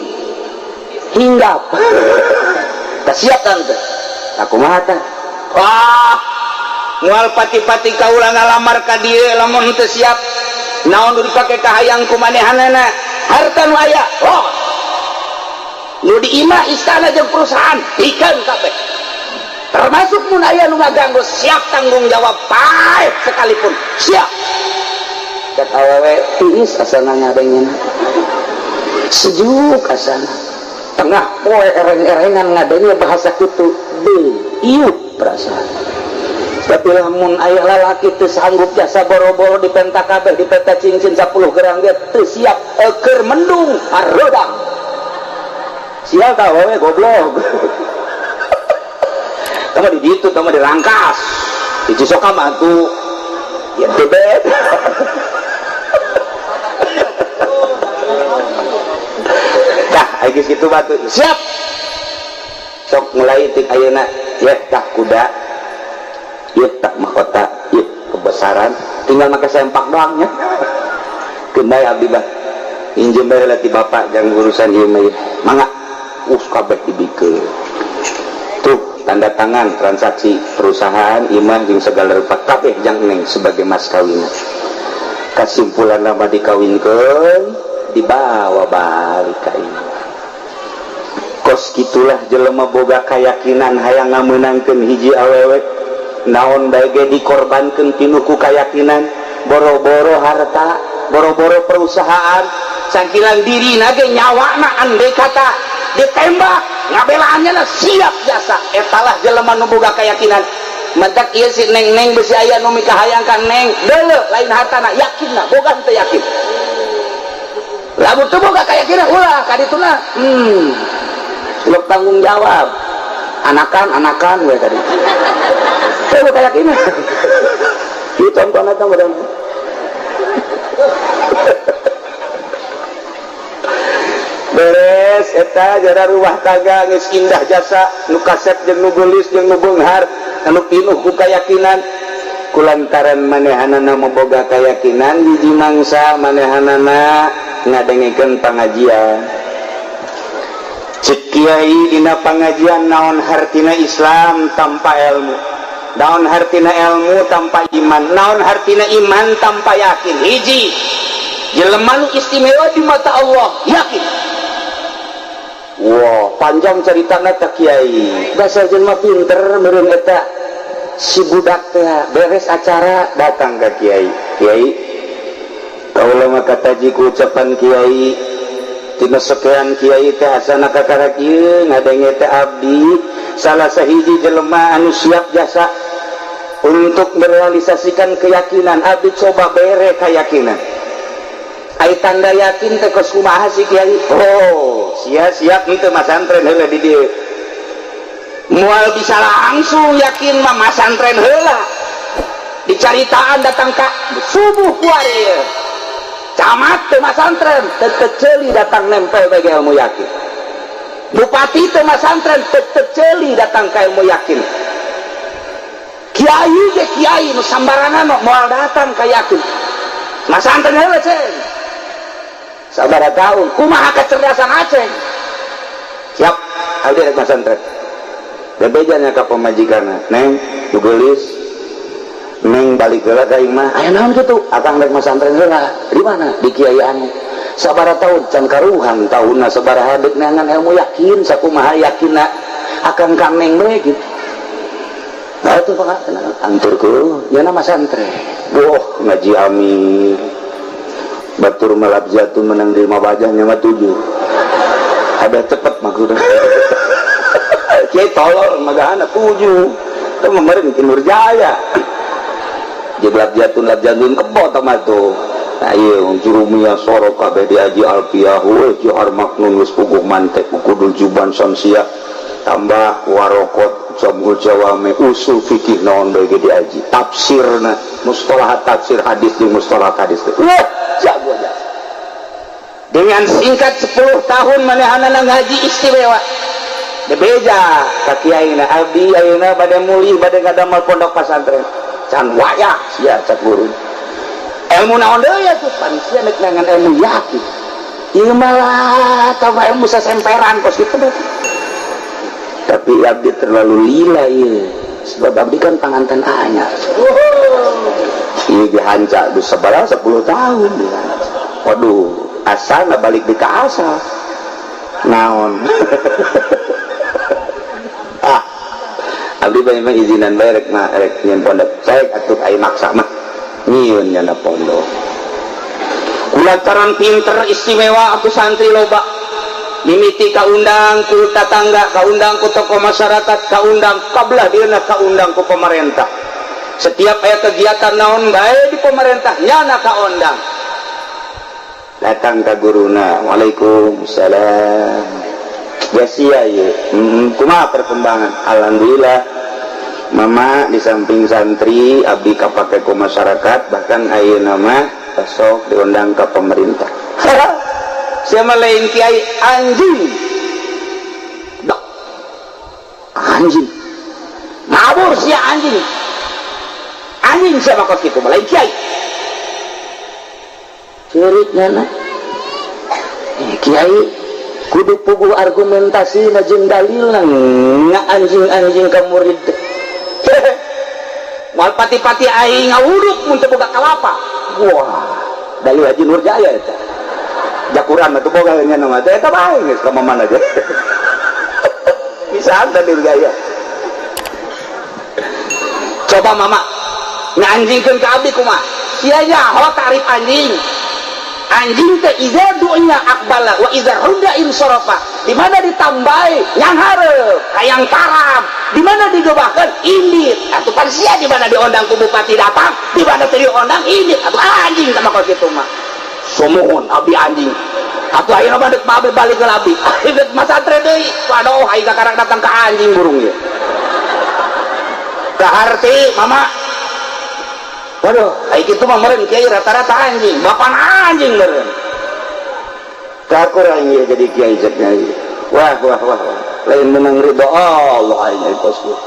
Tah siap tante. Tah kumaha tah? Wah, moal pati-pati kaula ngalamar ka dieu lamun teu siap. Naon nu dipake kahayang ku manehanana? Harta nu aya, oh. Nu di imah istana jeung perusahaan pikeun kabeh. Termasuk mun aya nu ngaganggu siap tanggung jawab paeh sekalipun siap. Cek awewe tiis asana ngadengena. Sejuk asana. Tengah poe ereng-erengan ngadenge bahasa kitu deui iup perasaan. Tapi lamun aya lalaki teu sanggup jasa boro-boro dipenta kabeh dipenta cincin 10 gram ge teu siap keur mendung arodang. Sial tah awewe goblok. Kamu di ditu, kamu dirangkas. Di Cisoka mah tuh ya tebet. Tah, geus kitu batu. Siap. Sok mulai tik ayeuna ya tah kuda. Ya tah mahkota, ya kebesaran, tinggal make sempak doang nya. Keun bae abdi bah. Injem bae heula ti bapak jang urusan ieu mah ieu. Mangga. Us kabeh dibikeun. Tuh tanda tangan transaksi perusahaan imah jeung segala rupa kabeh jang Neng sebagai mas kawin. Kasimpulan nama dikawinkeun dibawa balik ka imah. Kos kitulah jelema boga kayakinan hayang ngameunangkeun hiji awewe naon bae ge dikorbankeun tinu ku kayakinan, boro-boro harta, boro-boro perusahaan, sangkilan dirina ge nyawana andai kata ditembak ngabelaannya lah siap jasa. Etalah jelema nu boga keyakinan. Mentak ieu si neng-neng besi aya nu mikahayang ka neng deuleu lain hartana yakinna boga teu yakin. Lamun teu boga keyakinan ulah ka dituna. Belum tanggung jawab. Anakan-anakan we tadi. Teu boga keyakinan. Ieu contohna teh model. Beres eta jara rumah tangga geus indah jasa nu kasep jeung nu geulis jeung nu beunghar anu pinuh ku kayakinan. Kulantaran manehanana boga kayakinan hiji mangsa manehanana ngadengekeun pangajian. Cek kiai dina pangajian naon hartina Islam tanpa ilmu, naon hartina ilmu tanpa iman, naon hartina iman tanpa yakin. Hiji jelema nu istimewa di mata Allah yakin. Wah, panjang ceritana teh kiai. Dasar jelema pinter meureun eta si budak teh beres acara datang ka kiai. Kiai, kaula mah kataji ku ucapan kiai tina sekian kiai teh asana kakara kieu ngadenge teh abdi salah sahiji jelema anu siap jasa untuk merealisasikan keyakinan. Abdi coba bere keyakinan. Ai tanda yakin teh kos kumaha sih kiai? Oh, sia-siap henteu masantren heula di dieu. Moal bisa langsung yakin mah masantren heula. Dicaritaan datang ka subuh kuari. Camat teu masantren teu teu datang nempel bagi ilmu yakin. Bupati teu masantren teu teu datang ka ilmu yakin. Kiai ge kiai nu sambarangan moal datang ka yakin. Masantren heula ceng. Sabaraha tahun kumaha kecerdasan Aceh. Siap abdi rek masantren. Bebejanya ka pamajikanna, Neng, nu geulis. Neng balik heula ka imah. Aya naon kitu? Akang rek masantren heula. Di mana? Di kiai anu. Sabaraha tahun can karuhan tahunna sabaraha deuk neangan ilmu yakin sakumaha yakinna akang ka Neng we gitu. Nah itu Pak, anturku ya nama santren. Wah, ngaji amir. Batur malap jatuh menang di lima bajahnya mah tujuh. Ada cepet maksudnya. Kiai tolol magahana tujuh. Itu meureun ki Nurjaya. Jeblak jatun lap jatun kebo tama tuh. Nah iya, jurumiyah sorok kabeh diaji alpiyah, we johar maknun geus puguh mantek kudul juban samsia tambah warokot jamul jawame usul fikih naon bae ge diaji tafsirna mustalahat tafsir hadis jeung mustalahat hadis. Wah, jago jago. Dengan singkat 10 tahun manehanana ngaji istimewa. Bebeja ka kiaina, abdi ayeuna bade mulih, bade ngadamel pondok pesantren. Can wayah sia, cak guru. Ilmu naon deui atuh? Pan sia nek nangan ilmu yakin. Ieu malah tambah ilmu sasemperan kos kitu berarti. Tapi abdi terlalu lila ieu. Sebab abdi kan panganten anyar. Ieu dihanca geus sabaraha 10 tahun dihanca. Waduh, asalna balik di ka asal. Naon? Ah, abdi bae mah izinan bae rek mah rek nyieun pondok. Saya atuh ai maksa mah nyieun nyana pondok. Kulantaran pinter istimewa aku santri loba. Mimiti kaundang ku tatangga, kaundang ku tokoh masyarakat, kaundang kabelah dieuna, kaundang ku pemerintah. Setiap aya kegiatan naon bae di pemerintah nyana kaundang. Datang ka guruna, "Waalaikumsalam. Gasia ye, kumaha perkembangan?" "Alhamdulillah, Mama, di samping santri abdi kapake ku masyarakat, bahkan ayeuna mah besok diundang ke pemerintah." "Siapa lain kiai, anjing. Dok. Anjing. Mabur sia anjing. Anjing siapa kos kitu lain kiai." Cerik nyana. Eh, kiai kudu puguh argumentasi na jeung dalil nga anjing-anjing ka murid. Moal pati-pati aing ngawuduk mun teu boga kalapa. Wah, dalil Haji Nurjaya eta. Jakuran mah teu boga nya nama teh eta bae geus ka mana aja. Bisa anta Nurjaya. Coba Mama nganjingkeun ka abdi kumaha? Sia nyaho tarif anjing. Anjing teh iza dunya aqbala wa iza rudda insarafa. Di mana ditambahi yang hareup, hayang tarab. Di mana digebahkeun indit. Atuh pan sia di mana diondang ku bupati datang, di mana teu diondang indit. Atuh anjing sama kos kitu mah. Sumuhun abdi anjing. Atuh ayeuna mah deuk babe balik ke abdi. Deuk masantren deui. Waduh, aing kakarang datang ke anjing burung ieu. Kaharti Mama. Waduh, aing kitu mah meureun kiai rata-rata anjing, bapan anjing meureun. Kakurang ieu jadi kiai cek nyai. Wah, wah, wah, wah. Lain menang ridho Allah aing jadi kos kieu.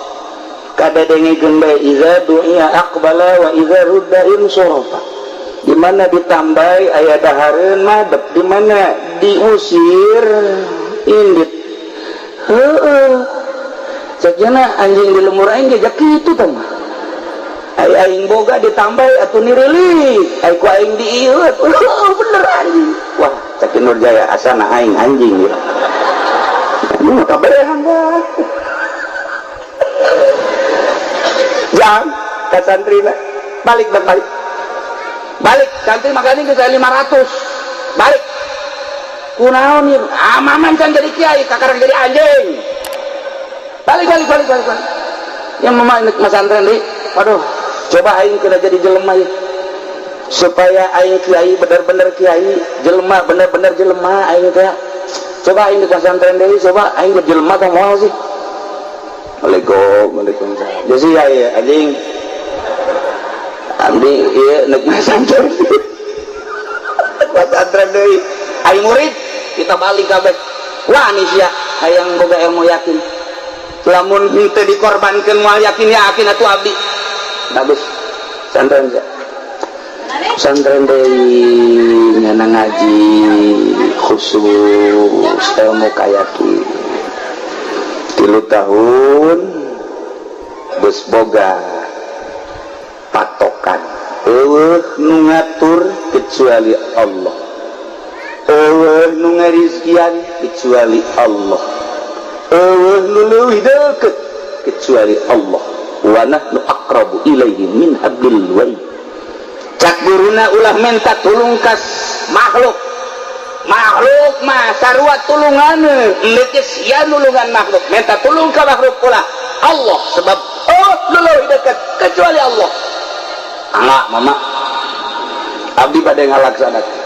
Kadadengikeun bae iza du'iya aqbala wa iza rudda insarafa. Di mana ditambahi aya dahareun madep, di mana diusir indit. Heeh. Cek jana anjing di lemur aing ge kitu tah mah. Ai aing boga ditambahi atuh nirilik, ai ku aing diieu atuh bener anjing. Wah, cek Nurjaya asana aing anjing ya. Ini mah kabehan dah. Jang ka santrina balik balik balik. Balik santri makanya geus 500. Balik. Kunaon ieu? Ah, maman can jadi kiai, kakarang jadi anjing. Balik balik balik balik balik. Yang mama nek masantren deui. Waduh, coba aing kena jadi jelema ya. Supaya aing kiai bener-bener kiai, jelema bener-bener jelema aing teh. Coba aing di pesantren deui, coba aing jadi jelema teh moal sih. Waalaikum, waalaikumsalam. Jadi ya, ya anjing. Abdi ieu nek masantren. Pesantren deui. Aing murid kita balik kabeh. Wah nih sia hayang boga ilmu yakin. Lamun henteu dikorbankeun moal yakin yakin atuh abdi. Bagus. Santren sia. Santren deui nyana ngaji khusus ilmu kayakin. 3 tahun geus boga patokan. Eueuh nu ngatur kecuali Allah. Eueuh nu ngarizkian kecuali Allah. Eueuh nu leuwih deukeut kecuali Allah. Wa nahnu aqrabu ilaihi min hablil warid. Cak guruna, ulah minta tulung kas makhluk. Makhluk mah sarua tulungan, geus sia nulungan makhluk. Minta tulung ka makhluk ulah, Allah, sebab oh leuwih dekat kecuali Allah. Mangga, Mama, abdi bade ngalaksanakeun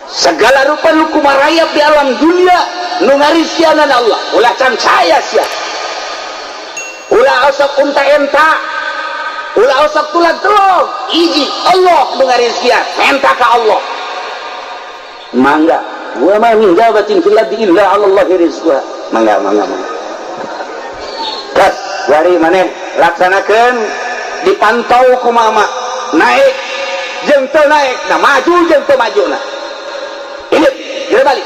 segala rupa nu kumarayap di alam dunia, nu ngarizkianan Allah. Ulah cancaya sia, ulah osok unta enta, ulah osok tulang telog. Hiji Allah nu ngarizkian, minta ka Allah. Mangga. Wa ma min dabbatin fil ardi illa 'ala Allah rizquha. Mangga, mangga, mangga. Kas bari maneh laksanakeun, dipantau ku Mama, naik jeung teu naik, nah, maju jeung teu maju. Nah, ini kita balik.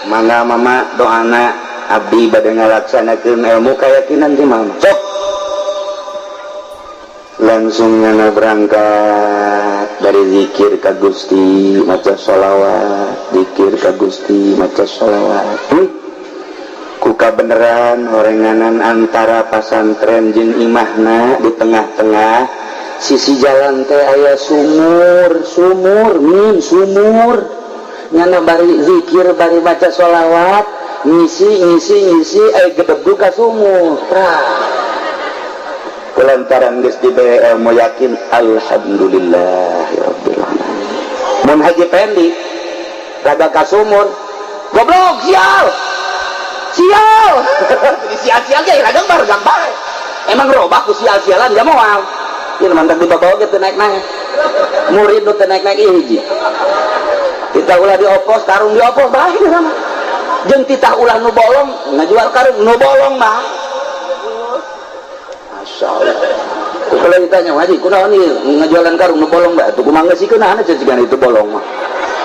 Mangga, Mama, doana, abdi bade ngalaksanakeun ilmu keyakinan ti Mama. Sok langsung ngana berangkat dari zikir ka Gusti, maca sholawat, zikir ka Gusti, maca sholawat. Kuka beneran horenganan antara pasantren jeung imahna, di tengah-tengah sisi jalan teh aya sumur, sumur min sumur. Nyana bari zikir, bari maca sholawat, ngisi, ngisi, ngisi, aya gedebuk ka sumur. Tah, kulantaran geus dibere ilmu yakin, alhamdulillahirabbil alamin. Mun Haji Pendi raga ka sumur, goblok, sial, sial, sial-sial ge raga baregang bae. Emang robah ku sial-sialan? Ya moal. Ieu mantap dibawa ge teu naik-naik. Murid nu teu naik-naik ieu hiji. Kita ulah diopos, karung diopos bae sama. Jeung titah ulah nu bolong, ngajual karung nu bolong mah. Masya Allah. Kalau ditanya, "Haji, kunaon ieu ngajualan karung nu bolong bae?" Tuh kumaha geus kunaon aja itu bolong mah.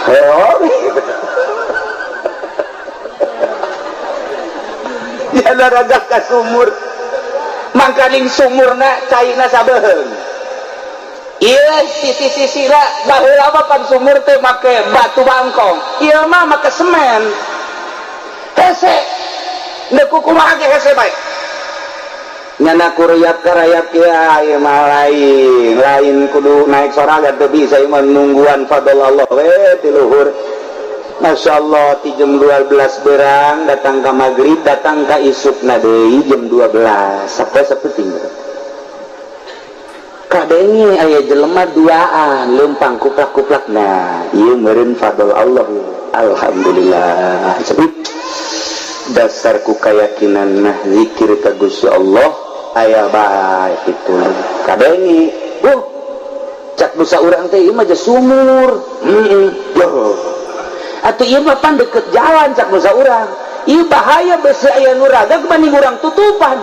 Heo. Ya raga ka sumur. Mangkaning sumurna caina sabeheung. Iya, sisi-sisi lah, baheula mah pan sumur teh make batu bangkong. Ieu mah make semen. Hese. Neuk kumaha ge hese bae. Nyana kuruyap karayap ya, ieu mah lain, lain kudu naik sorangan teu bisa, ieu mah nungguan fadl Allah we ti luhur. Masya Allah, ti jam 12 berang datang ke maghrib, datang ke isukna deui jam 12 sampai sapeting. Kadenge aya jelema duaan lempang kuplak-kuplak. Nah, ieu meureun fadl Allah. Alhamdulillah. Dasar ku keyakinan, nah, zikir ka Gusti Allah aya bae itu. Kadenge, cak dosa urang teh, ieu mah sumur. Heeh. Atau ieu mah pan deket jalan, cak dosa urang. Ieu bahaya, besi aya nu raga banding urang tutupan.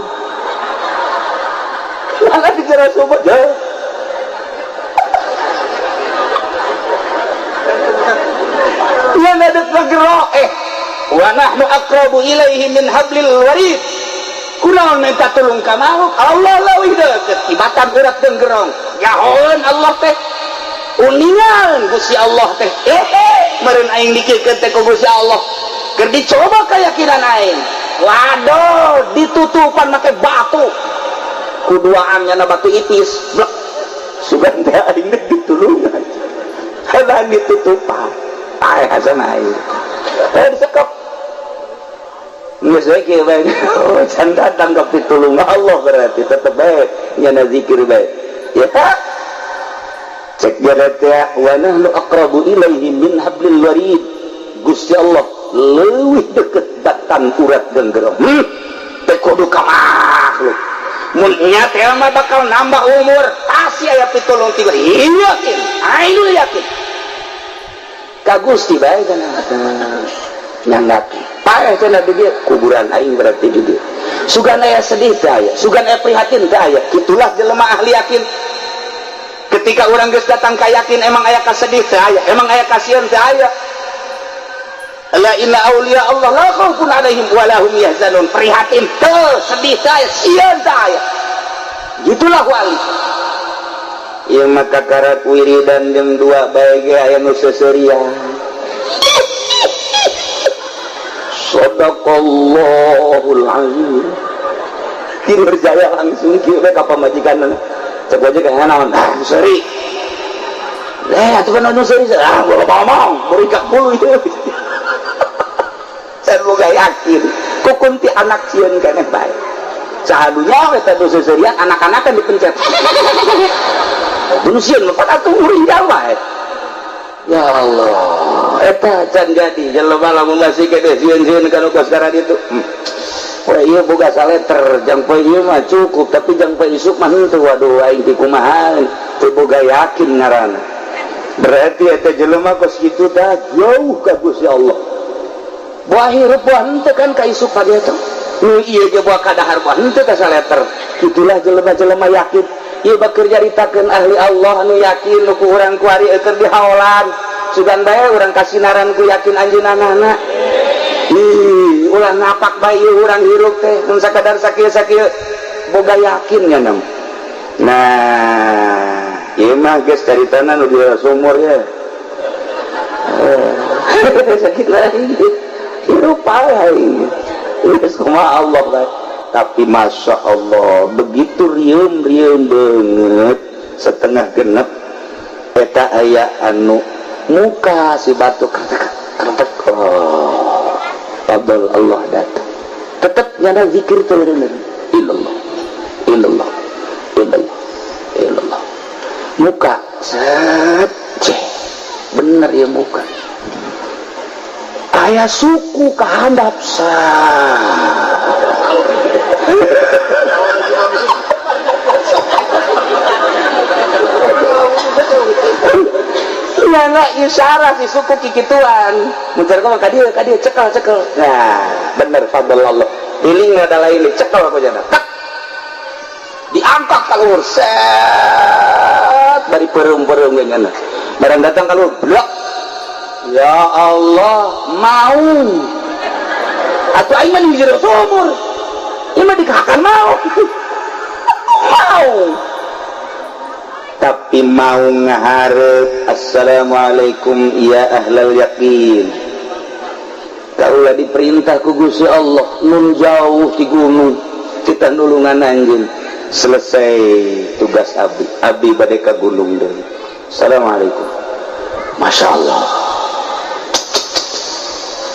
Mana dikira sumur? Ya. Ya ngadek ngegero wa nahnu aqrabu ilaihi min hablil warid. Kunaon minta tulung ka makhluk? Allah leuwih deukeut tibatan urat denggerong. Nyahoeun Allah teh, uningan Gusti Allah teh. Meureun aing dikikeun teh ku Gusti Allah. Keur dicoba keyakinan aing. Waduh, ditutupan make batu. Kuduaan nyana batu ipis. Blek. Sugan teh aing teh ditulungan. Kadang ditutupan. Paeh hasan aing. Disekep. Geus we kieu bae. Can datang ka pitulung Allah, berarti tetep bae nyana zikir bae. Ya. Cek dia teh, wa nahnu aqrabu ilaihi min hablil warid. Gusti Allah leuwih deket batang urat genggerong. Teh kudu ka makhluk. Mun nya teh mah bakal nambah umur, pasti aya pitulung tiga. Yakin, aing yakin. Ka Gusti bae kana nyanggap. Paeh cenah di dieu kuburan aing, berarti di dieu. Sugan aya sedih teh aya, sugan aya prihatin teh aya. Itulah jelema ahli yakin. Ketika urang geus datang ka yakin, emang aya kasedih teh aya, emang aya kasihan teh aya. La inna auliya Allah la khaufun alaihim wa lahum yahzanun. Prihatin teu, sedih teh aya, sieun teh aya. Gitulah wali. Ieu mah kakarak wiridan jam 2 bae ge aya nu seuseurian. Sadaqallahul azim. Tidur jaya langsung kieu we ka pamajikan. Cek aja kayak naon? Ah, seri. Eh, atuh kan anu seri. Ah, gua ngomong, berikat bulu itu. Saya boga yakin. Ku kunti anak sieun keneh bae. Sahadunya eta nu seserian anak-anak kan dipencet. Nu sieun mah atuh muringgal wae. Ya Allah, eta can jadi jelema lamun masih kene sieun-sieun kana kos itu. Wah, iya boga saleter jang poe ieu mah cukup, tapi jang poe isuk mah henteu. Waduh, aing ti kumaha teu boga yakin ngaranna. Berarti eta jelema kos kitu tah jauh ka Gusti Allah. Buah hirup buah henteu kan ka isuk ka dieu teh. Nu ieu ge buah kadahar buah henteu ka saleter. Itulah jelema-jelema yakin. Ieu bakeur nyaritakeun ahli Allah anu yakin nu ku urang kuari keur dihaolan. Sugan bae urang kasinaran ku yakin anjeunna. Ih, ulah ngapak bae urang hirup teh mun sakadar sakieu-sakieu boga yakin nya. Nah, ieu mah geus caritana nu di sumur ya. Sakit lagi. Hirup bae geus kumaha Allah bae. Tapi masya Allah, begitu rieum-rieum banget setengah genep eta aya anu muka si batu kretek kretek. Oh, fadl Allah datang. Tetap nyana zikir tuh illallah illallah illallah illallah. Muka set ceh bener ya muka aya suku kehandap sah. Nyana isyarat si suku kikituan muncar kau ka dieu cekel cekel. Nah bener fadl Allah diling adalah ini cekel aku jana tak diangkat ka luhur set bari pereum-pereum ge nyana barang datang ka luhur blok. Ya Allah mau atuh aing mah di jero sumur ieu mah dikahakan mau mau tapi mau ngaharep assalamualaikum ya ahlal yakin. Kaulah diperintah ku Gusti Allah nun jauh di gunung kita nulungan anjeun. Selesai tugas abdi, abdi bade ka gunung deui. Assalamualaikum. Masya Allah,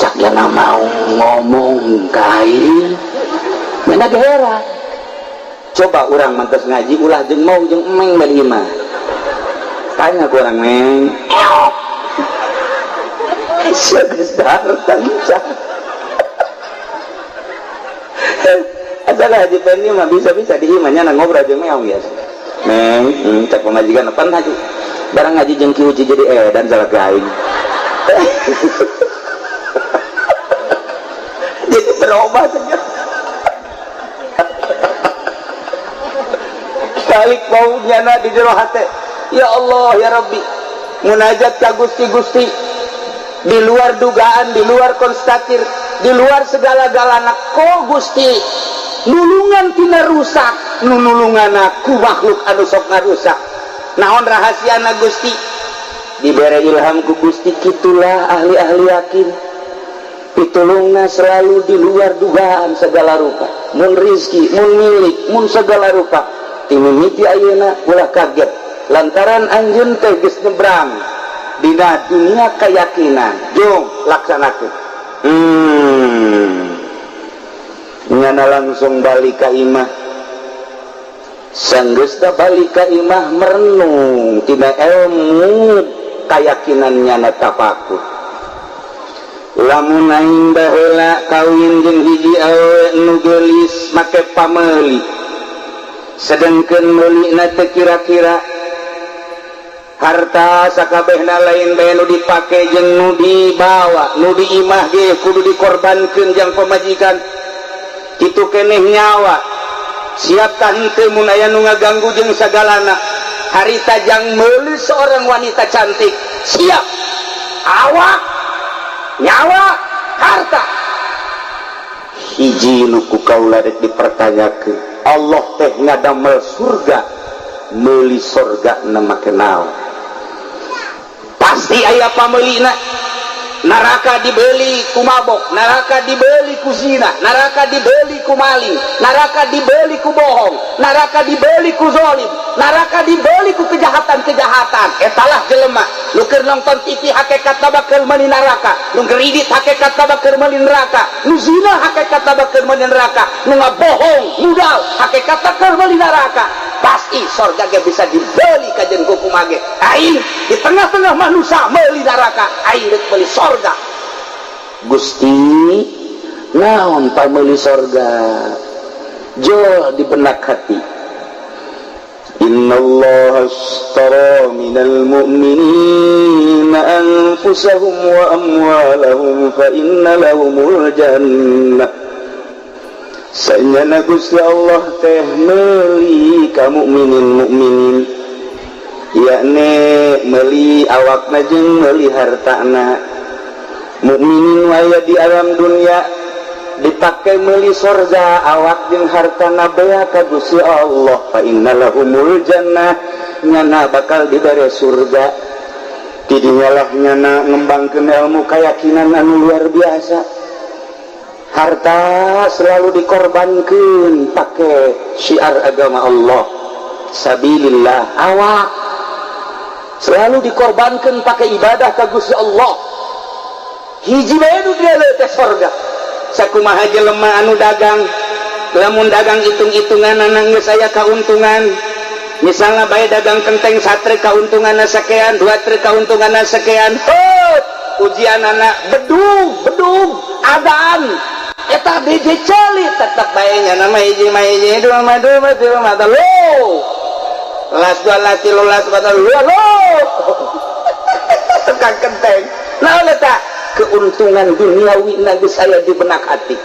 cak jana mau ngomong kain mana gera. Coba orang mantas ngaji ulah jeung mau jeung emeng bari imah. Tanya ku orang meng. Sia geus datang. Asal haji Pendi mah bisa-bisa di imahnya ngobrol jeung meong biasa. Meng, cak pamajikan pan haji. Barang ngaji jeung Ki Uci jadi edan salah gaing. Jadi berubah saja. Balik mau nyana di jero hate. Ya Allah ya Rabbi, munajat ka Gusti-Gusti di luar dugaan, di luar konstatir, di luar segala-galana ko Gusti nulungan tina rusak, nulungan aku makhluk anu sok ngarusak. Naon rahasiana Gusti? Dibere ilham ku Gusti, kitulah ahli-ahli yakin. Pitulungna selalu di luar dugaan segala rupa. Mun rizki, mun milik, mun segala rupa. Timimiti ayeuna ulah kaget lantaran anjeun teh geus nyebrang dina dunia keyakinan. Jom laksanakeun. Nyana langsung balik ka imah. Sanggeusna balik ka imah merenung tina ilmu keyakinan nyana tafakur. Lamun aing baheula kawin jeung hiji awewe nu geulis make pameuli, sedengkeun meulina teu kira-kira harta sakabehna lain bae nu dipake jeung nu dibawa, nu di imah ge kudu dikorbankeun jang pamajikan. Kitu keneh nyawa siap tah henteu mun aya nu ngaganggu jeung sagalana. Harita jang meuli seorang wanita cantik siap awak nyawa harta. Hiji nu ku kaula rek dipertanyakeun, Allah teh ngadamel surga meuli surga na make naon? Pasti aya pameulina. Neraka dibeli ku mabok, neraka dibeli ku zina, neraka dibeli ku maling, neraka dibeli ku bohong, neraka dibeli ku zolim, neraka dibeli ku kejahatan-kejahatan. Etalah jelema nu keur nonton TV hakekat bakal meuli neraka, nu ngeridit hakekat bakal meuli neraka, nu zina hakekat bakal meuli neraka, nu ngabohong mudal hakekat bakal meuli neraka. Pasti sorga ge bisa dibeli kajen ku kumage. Aing di tengah-tengah manusia meuli neraka, aing rek meuli sorga. Gusti, naon pameuli sorga? Jol di benak hati. Innallaha ashtara minal mu'minina anfusahum wa amwalahum fa inna lahumul jannah. Sanyana Gusti Allah teh meuli ka mukminin mukminin, yakni meuli awakna jeung meuli hartana. Mukminin waya di alam dunia dipakai meuli sorga, awak jeung hartana bea ka Gusti Allah. Fa innalahumul jannah, nyana bakal dibere surga. Tidinyalah nyana ngembangkeun ilmu keyakinan anu luar biasa. Harta selalu dikorbankan pakai syiar agama Allah, sabilillah. Awak selalu dikorbankan pakai ibadah ka Gusti Allah. Hiji bae nu dia teh sorga. Sakumaha jelema anu dagang, lamun dagang hitung-hitungan geus aya kauntungan. Misalnya bae dagang kenteng satruk, kauntungan sekian, dua truk kauntungan sekian. Hot, ujian anak bedug bedug adan eta DJ celi, tetep bae nya nama hiji mah hiji, dua mah dua, tilu mah telu, las dua, las tilu, las empat, lo lo tukang kenteng. Nah, eta keuntungan duniawi geus aya di benak hati.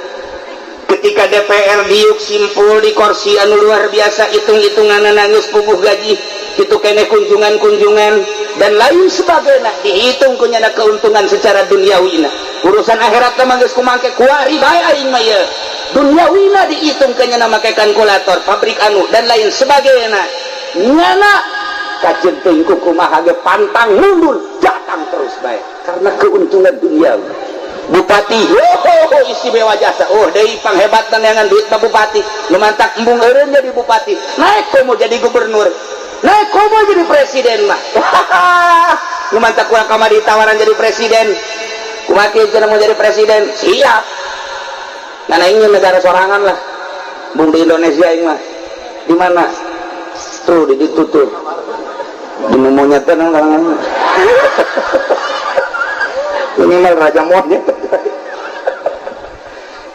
Ketika DPR diuk simpul di kursi anu luar biasa, hitung-hitungan nangis puguh gaji itu kene, kunjungan-kunjungan dan lain sebagainya, dihitung kunyana keuntungan secara duniawi. Urusan akhirat mah geus kumangke, kuari bae aing mah ye. Duniawina dihitung kenyana make kalkulator, pabrik anu dan lain sebagainya. Nyana kajeun teuing kumaha ge pantang mundur, datang terus bae karena keuntungan duniawi. Bupati, oh, istimewa jasa, oh deui panghebatna neangan duit mah bupati. Nu mantak embung eureun jadi bupati, naik komo jadi gubernur, naik komo jadi presiden mah. Nu mantak kurang kamari tawaran jadi presiden, kumaha kieu cenah, mau jadi presiden siap. Nah, ingin negara sorangan lah, bung di Indonesia ini mah. Di mana tuh? Di ditu tuh, di monyet kan. Ini mah raja monyet.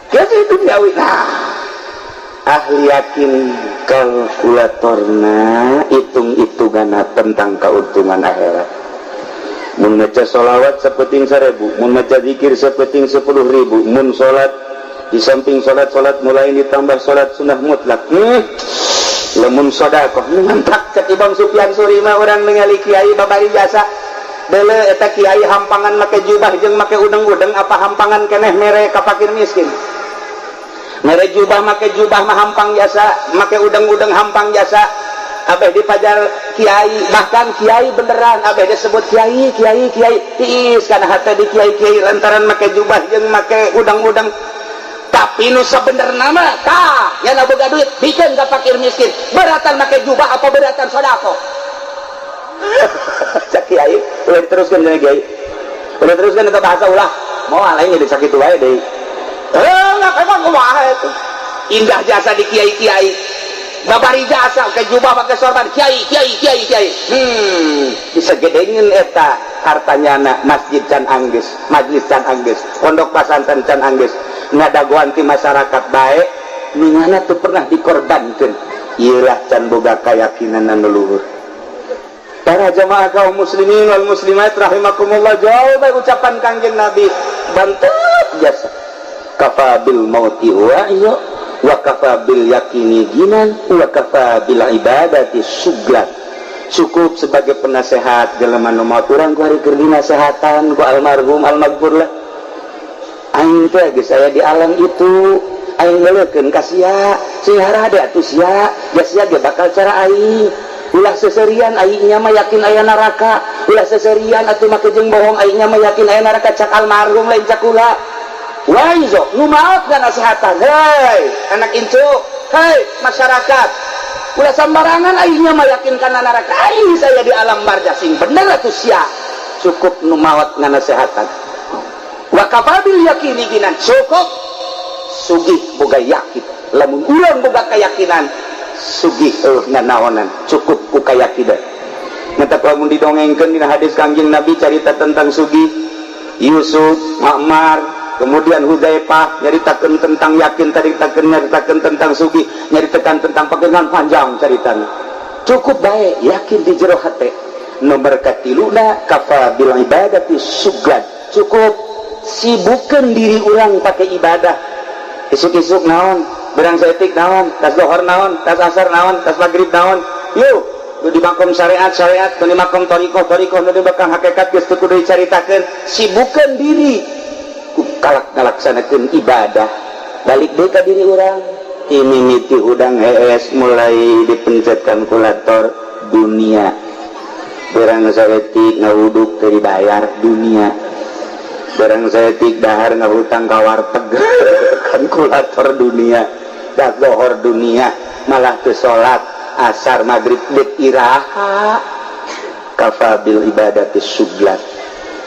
Jadi duniawi. Nah, ahli yakin kalkulatorna, hitung-hitungan tentang keuntungan akhirat. Mun maca sholawat sapeting 1000, mun maca zikir sapeting 10.000, mun sholat di samping sholat-sholat mulai ditambah sholat sunnah mutlak, lamun sodakoh mantap. Cek Imam Sufyan Tsuri mah, urang ningali kiai babari jasa dele, eta kiai hampangan make jubah jeung make udeng-udeng apa hampangan keneh mere ka fakir miskin? Mere jubah, make jubah mah hampang jasa, make udeng-udeng hampang jasa. Abeh dipajar kiai, bahkan kiai beneran abeh disebut kiai, kiai, kiai. Tiis karena hati di kiai kiai lantaran make jubah jeung make udang-udang. Tapi nu sabenerna mah tah nya boga duit bikin ka fakir miskin, beratan make jubah apa beratan sodako? Cak kiai ulah diteruskan. Jadi kiai ulah teruskan itu bahasa, ulah mau lain jadi sakit wae deui. Eh, nggak, emang kumaha itu indah jasa di kiai kiai babari jasa ke jubah pakai sorban, kiai, kiai, kiai, kiai. Bisa gedengin eta hartanya anak masjid can angges, majlis can angges, pondok pesantren can angges, ngadagoan ti masyarakat baik. Ningana tuh pernah dikorbankan. Iyalah, can boga keyakinan anu luhur. Para jamaah kaum muslimin wal muslimat rahimakumullah, jauh baik ucapan Kangjeng Nabi bantep jasa. Kafa bil mauti wa iyo, wa kafa bil yakini ginan, wa kafa bil ibadati suglan. Cukup sebagai penasehat jelema nu maot. Urang ku hari keur dinasehatan ku almarhum almaghfur lah. Aing teh geus aya di alam itu, aing ngeulekeun ka sia, sing harade atuh sia, ja sia ge bakal cara aing. Ulah seserian, aing nya mah yakin aya neraka. Ulah seserian atuh make jeung bohong, aingnya mah yakin aya neraka, cak almarhum, lain cak kula. Waizo nu maot nasihatan, hei anak incu, hei masyarakat, ulah sembarangan, aingnya mah yakin kana neraka, aing saya di alam barzah, sing bener atuh sia. Cukup nu maot nganasehatan. Wa kafabil yakini ginan, cukup sugih boga yakin. Lamun urang boga keyakinan, sugih eueuh nanaonan, cukup ku keyakinan. Matak lamun didongengkeun dina hadis Kangjeng Nabi, carita tentang sugih Yusuf, Ma'mar, kemudian Hudzaifah, nyaritakeun tentang yakin tadi, nyaritakeun tentang sugih, nyaritakeun tentang pegangan, panjang caritana. Cukup baik yakin di jero hate. Nomor katiluna, kafa bil ibadati syughlan, cukup sibukkan diri orang pakai ibadah. Isuk-isuk naon, berang saeutik naon, tas lohor naon, tas asar naon, tas maghrib naon, yuk nu di makom syariat syariat, nu di makom torikoh torikoh, nu di makom hakikat geus teu kudu dicaritakeun. Sibukkan diri ku kalak ngalaksanakeun ibadah. Balik deui ka diri urang, mimiti hudang hees mulai dipencet kalkulator dunia, berang saeutik ngawuduk teu dibayar dunia, berang saeutik dahar ngahutang ka warteg kalkulator dunia, dah lohor dunia, malah ke salat asar maghrib dek iraha. Kafa bil ibadati syughlan.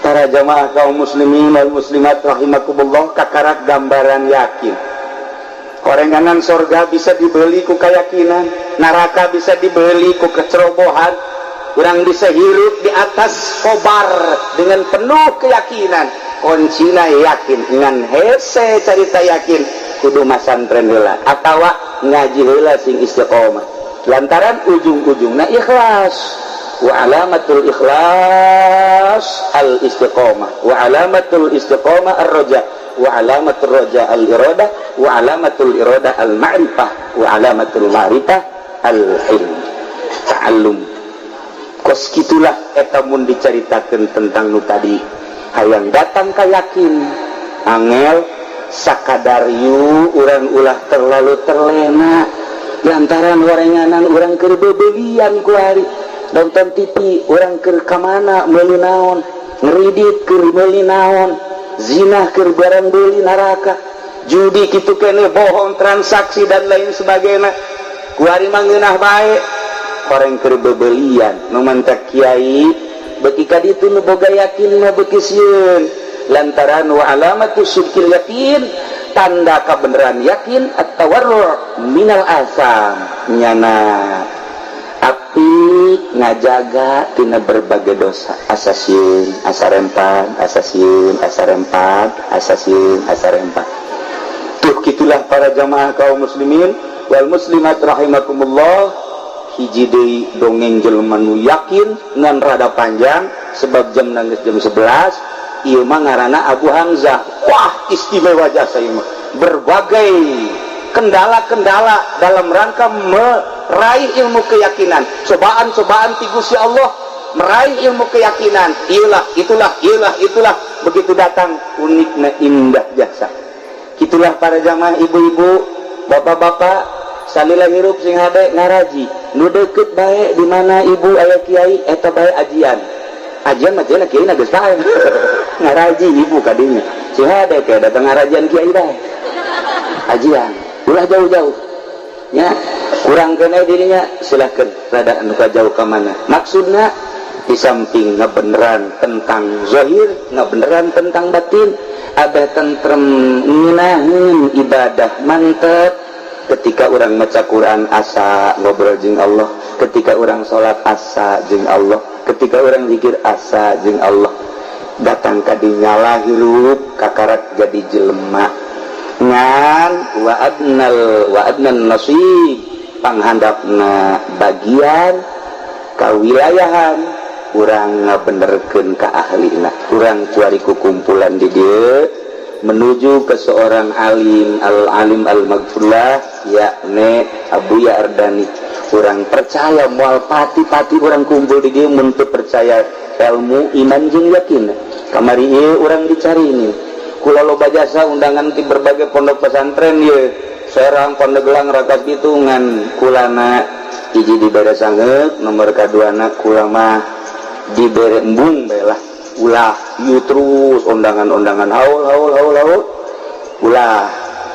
Para jamaah kaum muslimin wal muslimat rahimakumullah, kakarak gambaran yakin. Korenganan sorga bisa dibeli ku keyakinan, neraka bisa dibeli ku kecerobohan. Kurang bisa hirup di atas kobar dengan penuh keyakinan. Kuncina yakin. Ngan hese carita yakin, kudu masantren heula atawa ngaji heula sing istiqomah, lantaran ujung-ujungna ikhlas. Wa alamatul ikhlas al istiqomah, wa alamatul istiqomah ar roja, wa alamatul roja al iradah, wa alamatul iradah al ma'rifah, wa alamatul ma'rifah al ilm ta'allum. Kos kitulah eta mun dicaritakeun tentang nu tadi, hayang datang ka yakin angel sakadar. Yu urang ulah terlalu terlena, lantaran warenganan urang keur bebelian kuari, nonton TV urang, keur kamana meuli naon, ngeridit keur meuli naon, zina keur barang beli neraka, judi kitu kene, bohong, transaksi, dan lain sebagainya. Kuari mah ngeunah bae orang keur bebelian. Nu mantak kiai beki ka ditu, nu boga yakin mah beki sieun, lantaran wa alamatu sidqil yakin, tanda kebenaran yakin, at-tawarru minal asam, nyana api ngajaga tina berbagai dosa. Asa sieun asa rempan, asa sieun asa rempan, asa sieun asa rempan. Tuh, gitulah para jamaah kaum muslimin wal muslimat rahimakumullah. Hiji deui dongeng jelema nu yakin, ngan rada panjang sebab jam nangis jam 11. Ieu mah ngaranna Abu Hamzah. Wah, istimewa jasa ieu mah, berbagai kendala-kendala dalam rangka meraih ilmu keyakinan, cobaan-cobaan ti Gusti Allah meraih ilmu keyakinan, iyalah, itulah, iyalah, itulah, begitu datang uniknya, indah jasa. Itulah para jamaah, ibu-ibu, bapak-bapak, salila hirup sing hade ngaraji nu deket bae. Di mana ibu aya kiai eta bae, ajian ajian mah cenah kiai geus pae ngaraji ibu kadinya. Sing hade kayak datang ngarajian kiai bae, ajian ulah jauh-jauh ya, kurang kena dirinya, silahkan rada anu jauh ke mana. Maksudnya di samping ngebeneran tentang zahir, ngebeneran tentang batin, ada tentrem, ngeunaheun ibadah mantep. Ketika orang maca Quran asa ngobrol jeung Allah, ketika orang sholat asa jeung Allah, ketika orang zikir asa jeung Allah, datang ka dinyala hirup kakarak jadi jelema. Ngan wa adnal wa adnan nasib, panghandapna bagian kawilayahan urang ngabenerkeun ka ahlina. Urang kuari ku kumpulan di dieu menuju ke seorang alim, al alim al magfurlah, yakni Abu Ardani. Urang percaya moal pati-pati urang kumpul di dieu mun teu percaya ilmu, iman jeung yakin. Kamari ieu urang dicari ini kula, loba jasa undangan di berbagai pondok pesantren ye, Serang, Pandeglang, Rakas Bitungan. Kulana hiji di bere sangeut, nomor kaduana kula mah. Dibere embung bae lah, ulah ieu terus undangan-undangan haul haul haul haul, ulah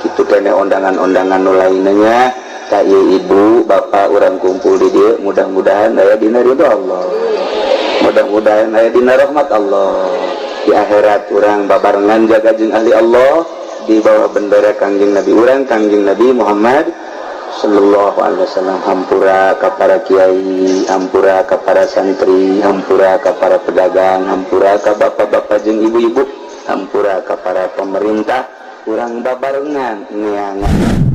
kitu kene undangan-undangan nu lainnya. Ka ieu ibu bapak, urang kumpul di dieu mudah-mudahan aya dina ridho Allah, mudah-mudahan aya dina rahmat Allah. Di akhirat urang babarengan jaga jeung ahli Allah di bawah bendera Kangjeng Nabi urang, Kangjeng Nabi Muhammad Sallallahu Alaihi Wasallam. Hampura ka para kiai, hampura ka para santri, hampura ka para pedagang, hampura ka bapak-bapak jeung ibu-ibu, hampura ka para pemerintah. Urang babarengan neangan.